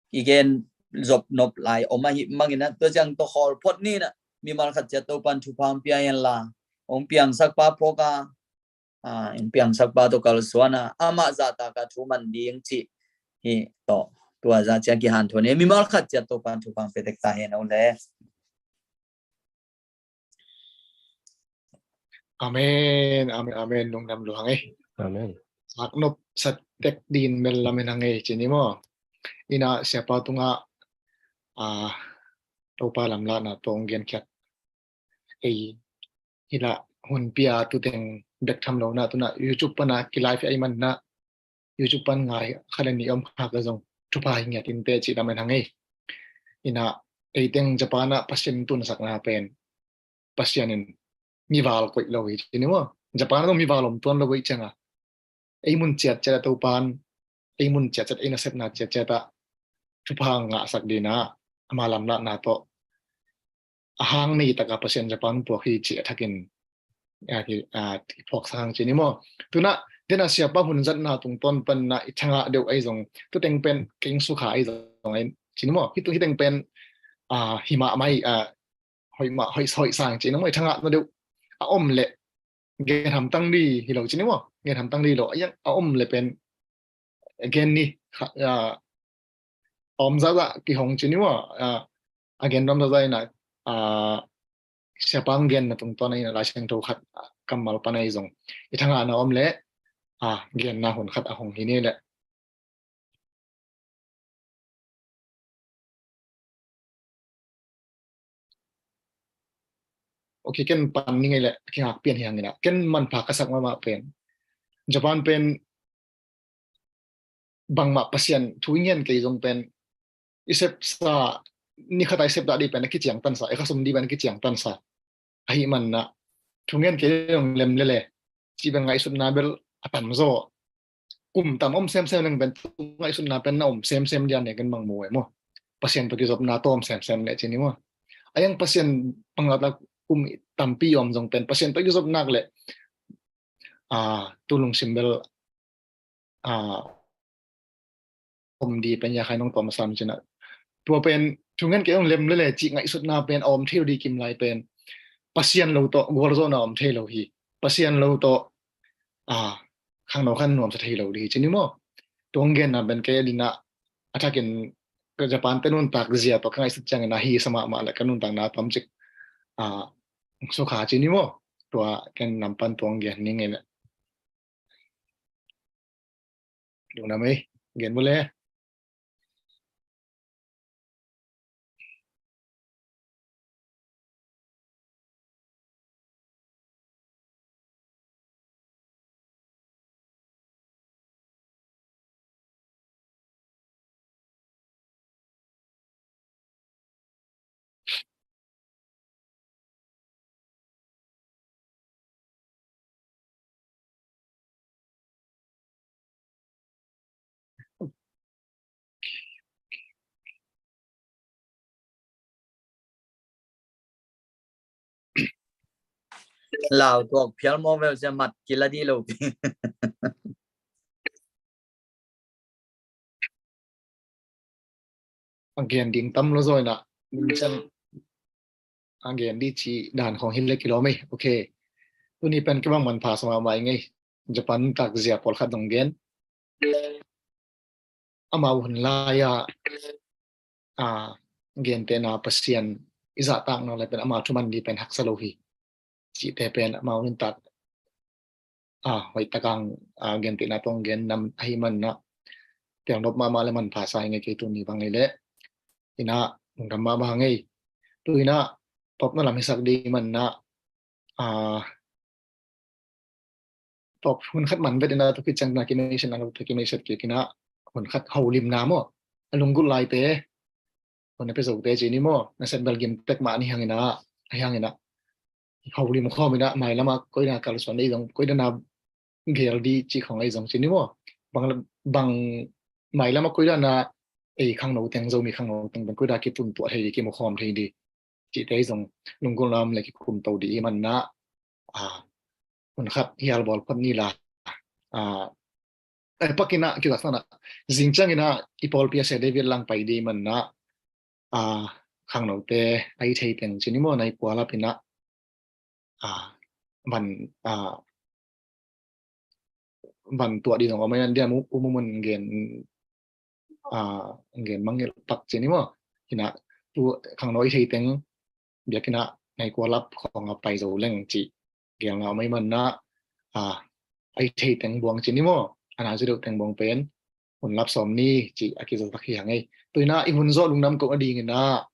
i gen zop nop lai om ahih manin ah, tua ciang tawh khawl phot ni in ah, mimal khat ciat Topan thupha hong pia hen la, hong piangsak pa phawk a, ah, hong piangsak pa tawh kalsuan a, amah zahtak a thu man ding cih hi tawh, tua zah ciang kihanthawn hi. Mimal khat ciat Topan thupha hong pia tek ta hen aw le. Amen, amen, amen. Lungdam lua hang ei. Amen. Sak nop sa tek din bel lamen hang ei, ci ni maw. In ah siapa tungah, ah, Topa lamlahna tawh hong genkhiat ei hi lah, hun pia tu teng bek tham lo in ah, tu in ah YouTube pan ah ki-live ahih manin ah, YouTube pan ngai khat le nih om khak a zong thupha hi ngiat inteh cih lamen hang ei. In ah ei teng Japan ah Pasian tunsakna pen Pasian in mival koih lo hi, ci ni maw. Japan ah zong mival om tuan lo hi ciang a, ei mun ciatciat ah Topan ei mun ciatciat, ei nasepna ciatciat ah thupha ngahsak dingin ah, ama lamlahna tawh a hang nei tak a Pasian Japan puak hi cih a thakin, a, ki, a, phawksak hang, ci ni maw. Tu in ah, tu in ah siapa hun zatna tungtawn pan in ah i thangah deuh ahi zong, tu teng pen kei sukha ahi zong ahi, ci ni maw. Hih tu, hih teng pen, a, hi mahmah hi, a, hoih mah, hoih, hoih sang, ci ni maw. I thangah na deuh a om leh gen hamtang ding hi lo, ci ni maw. Gen hamtang ding hi lo, a, a om leh pen gen ni, kha, a, a om zahzah kihong, ci ni maw. A, a gen dom zahzah in ah, a, siapa hong genna tungtawn in ah Lai Siangtho khat, a, kammal pan ahi zong, i thangah na om leh, a, genna hun khat a hong hi ni leh. Ok, ken pan ning ei leh, kingak pian hi hang in ah, ken manpha ka sak mahmah pen Japan pen bangmah Pasian thu i ngen kei zong pen i sepsa, ni khat a i sep dah ding pen a kiciangtansa, i khasum ding pen a kiciangtansa ahih manin ah, thu ngen kei zong lem lele cih bang ngaihsutna bel a tamzaw. Kum tam om semsem leng pen tu ngaihsutna pen na om semsem ding a nek in bang mu e maw. Pasian tawh kizopna tawh om semsem leh, ci ni maw. A yang Pasian bang lak kum tampi om zong pen Pasian tawh kizop nak leh, a, tu lungsim bel, a, om ding pen ya khai nong tawm a sam cin ah. Tua pen thu ngen kei zong lem lele cih ngaihsutna pen a om thei lo ding kim lai pen Pasian lo tawh gualzawhna om thei lo hi. Pasian lo tawh, a, khangno khan nuamsa thei lo ding hi, ci ni maw. Tua hong genna pen kei adingin ah a thakin ka Japan te nuntak zia tawh ka ngaihsut ciangin ah hi sa mahmah leh ka nuntakna tawmcik, a, sukha, ci ni maw. Tua ken nam pan tua hong gen ning ei leh. Lungdam ei, gen bu le. Lau tuak phial maw, vel sia, mat kila di lo. A gen ding tam lo zaw inah, ciang a gen di ci dan khong hi le kilawm ei. Ok. Tuni pen kibang manpha sa mahmah ing ei. Japan takzia pawlkhat dong gen. Amau hun lai-a, a, gentehna Pasian i zahtakna lai pen amau thuman di pen haksa lo hi cihte pen amau nuntak, a, hoih takang, a, gentehna tawh gen nam ahih manah piang nop mahmah le manpha sa ing ei. Kei tuni bang ei leh inah lungdam mahmah ing ei. Tu inah tawpna lam hisak di manah, a, tawp hun khat man vet inah, tua khit ciang na kimeiset na, tua kimeiset kik inah hun khat holimna maw, a lunggulh laite, hun a pia zote ci ni maw, na sep bel gim tek mah ni hang inah, ahi hang inah holim khawm inah, mailam ah koidan kalsuan ei zong, koidan a gel di cih khong ei zong ci ni maw, bang, bang mailam ah koidan a ei khangno teng, Zomi khangno teng bang koidan kituntuah thei di, kimu khawm thei di cihte ei zong lunggulhna om le kikum to di i manah, a, hun khat hial bawl phot ni la. A, a pak inah kizak sanah zing ciang inah i pawlpi a Sia David lang pai di manah, a, khangnote a i thei teng ci ni maw, nai kua lap inah, a, van, a, van tuah di zong om ei nan diam u, u mumun gen, a, gen mangngilh pak ci ni maw. Inah tu khangno i thei teng biakinn ah nai kua lap khawng a pai zo leng cih gelna om ei manah, a, a i thei teng buang ci ni maw, a na zi deuh teng buang pen hun lap sawm ni cih a kizosak hi hang ei. Tu inah i hun zawh lungdam koh nading inah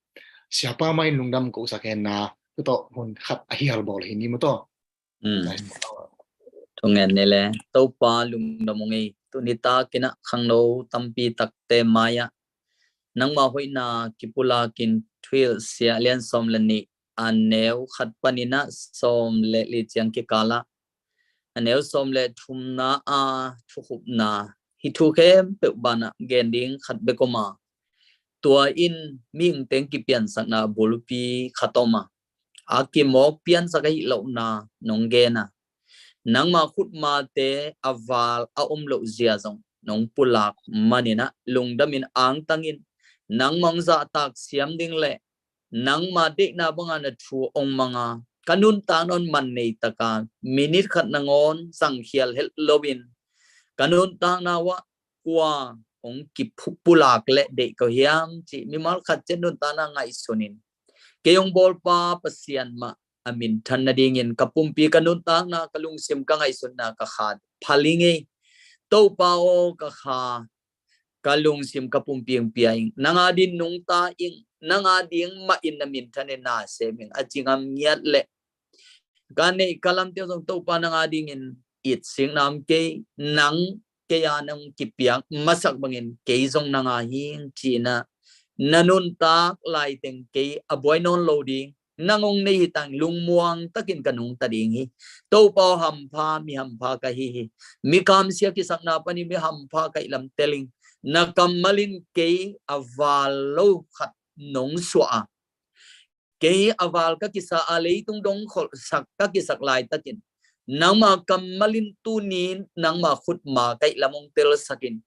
siapa mah in lungdam kohsak hen na, tu tawh hun khat a hial bawl hi ni maw taw. Mm. Thungen ni le, Topa lungdam ung ei. Tuni tak inah khangno tampi takte mai-ah nangma hoihna kipulakin Thuhilhsia lian sawm le nih, a neu khat panin ah sawm le li ciang kikalah a neu sawm le thumna a thukhupna, hih thu khempeuh banah gen ding khat bek om a, tua in mihingte kipiansakna bulpi khat om a, a kimawk piansak ahih lohna nong gen a, nangma khutmate a val a om loh zia zong nong pulak manin ah lungdamin angtangin nangma hong zahtak siam ding le nangma deihna banga na thu hong mang a, ka nuntakna un man nei taka minit khat nangawn zangkhial het loin ka nuntakna uah kua hong kipulak le deih ka hiam cih mimal khat ciat nuntakna ngaihsunin, kei hong bawlpa Pasian mah a minthan nadingin ka pumpi, ka nuntakna, ka lungsim, ka ngaihsutna, ka kha phaling ei. Topa aw, ka kha, ka lungsim, ka pumpi hong pia ing. Nang ading nungta ing, nang ading mah in na minthan in na sem ing. A ci ngam ngiat le ka neih ka lamte uh zong Topa nang adingin itsikna om kei, nang kei a nang kipiak masak bangin kei zong nang a hing ci-in ah na nuntak laiteng kei a buai nawn lo ding, nang hong nei hi tang lungmuang takin ka nungta ding hi. Topa aw, hampha, mi hampha ka hi hi. Mi kamsia kisakna panin mi hampha ka hih lam tel ing. Na kammal in kei a val lo khat nong suah a, kei a val ka kisa a, leitung dong kholhsak ka kisak laitakin nangma kammal in tuni-in nangma khutma ka hih lam hong telsak in.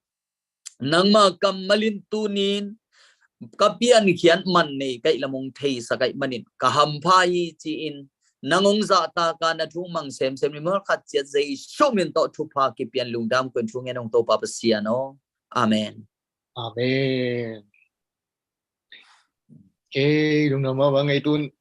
Nangma kammal in tuni-in ka piankhiat man nei ka hih lam hong theisak ahih manin ka hampha hi ci-in nang hong zahtak a na thu mang semsem ni, mimal khat ciat Jesu min tawh thupha kipia-in lungdam ko-in thu ngen ung, Topa Pasian aw. Amen. Amen. Kei lungdam a bang ei tun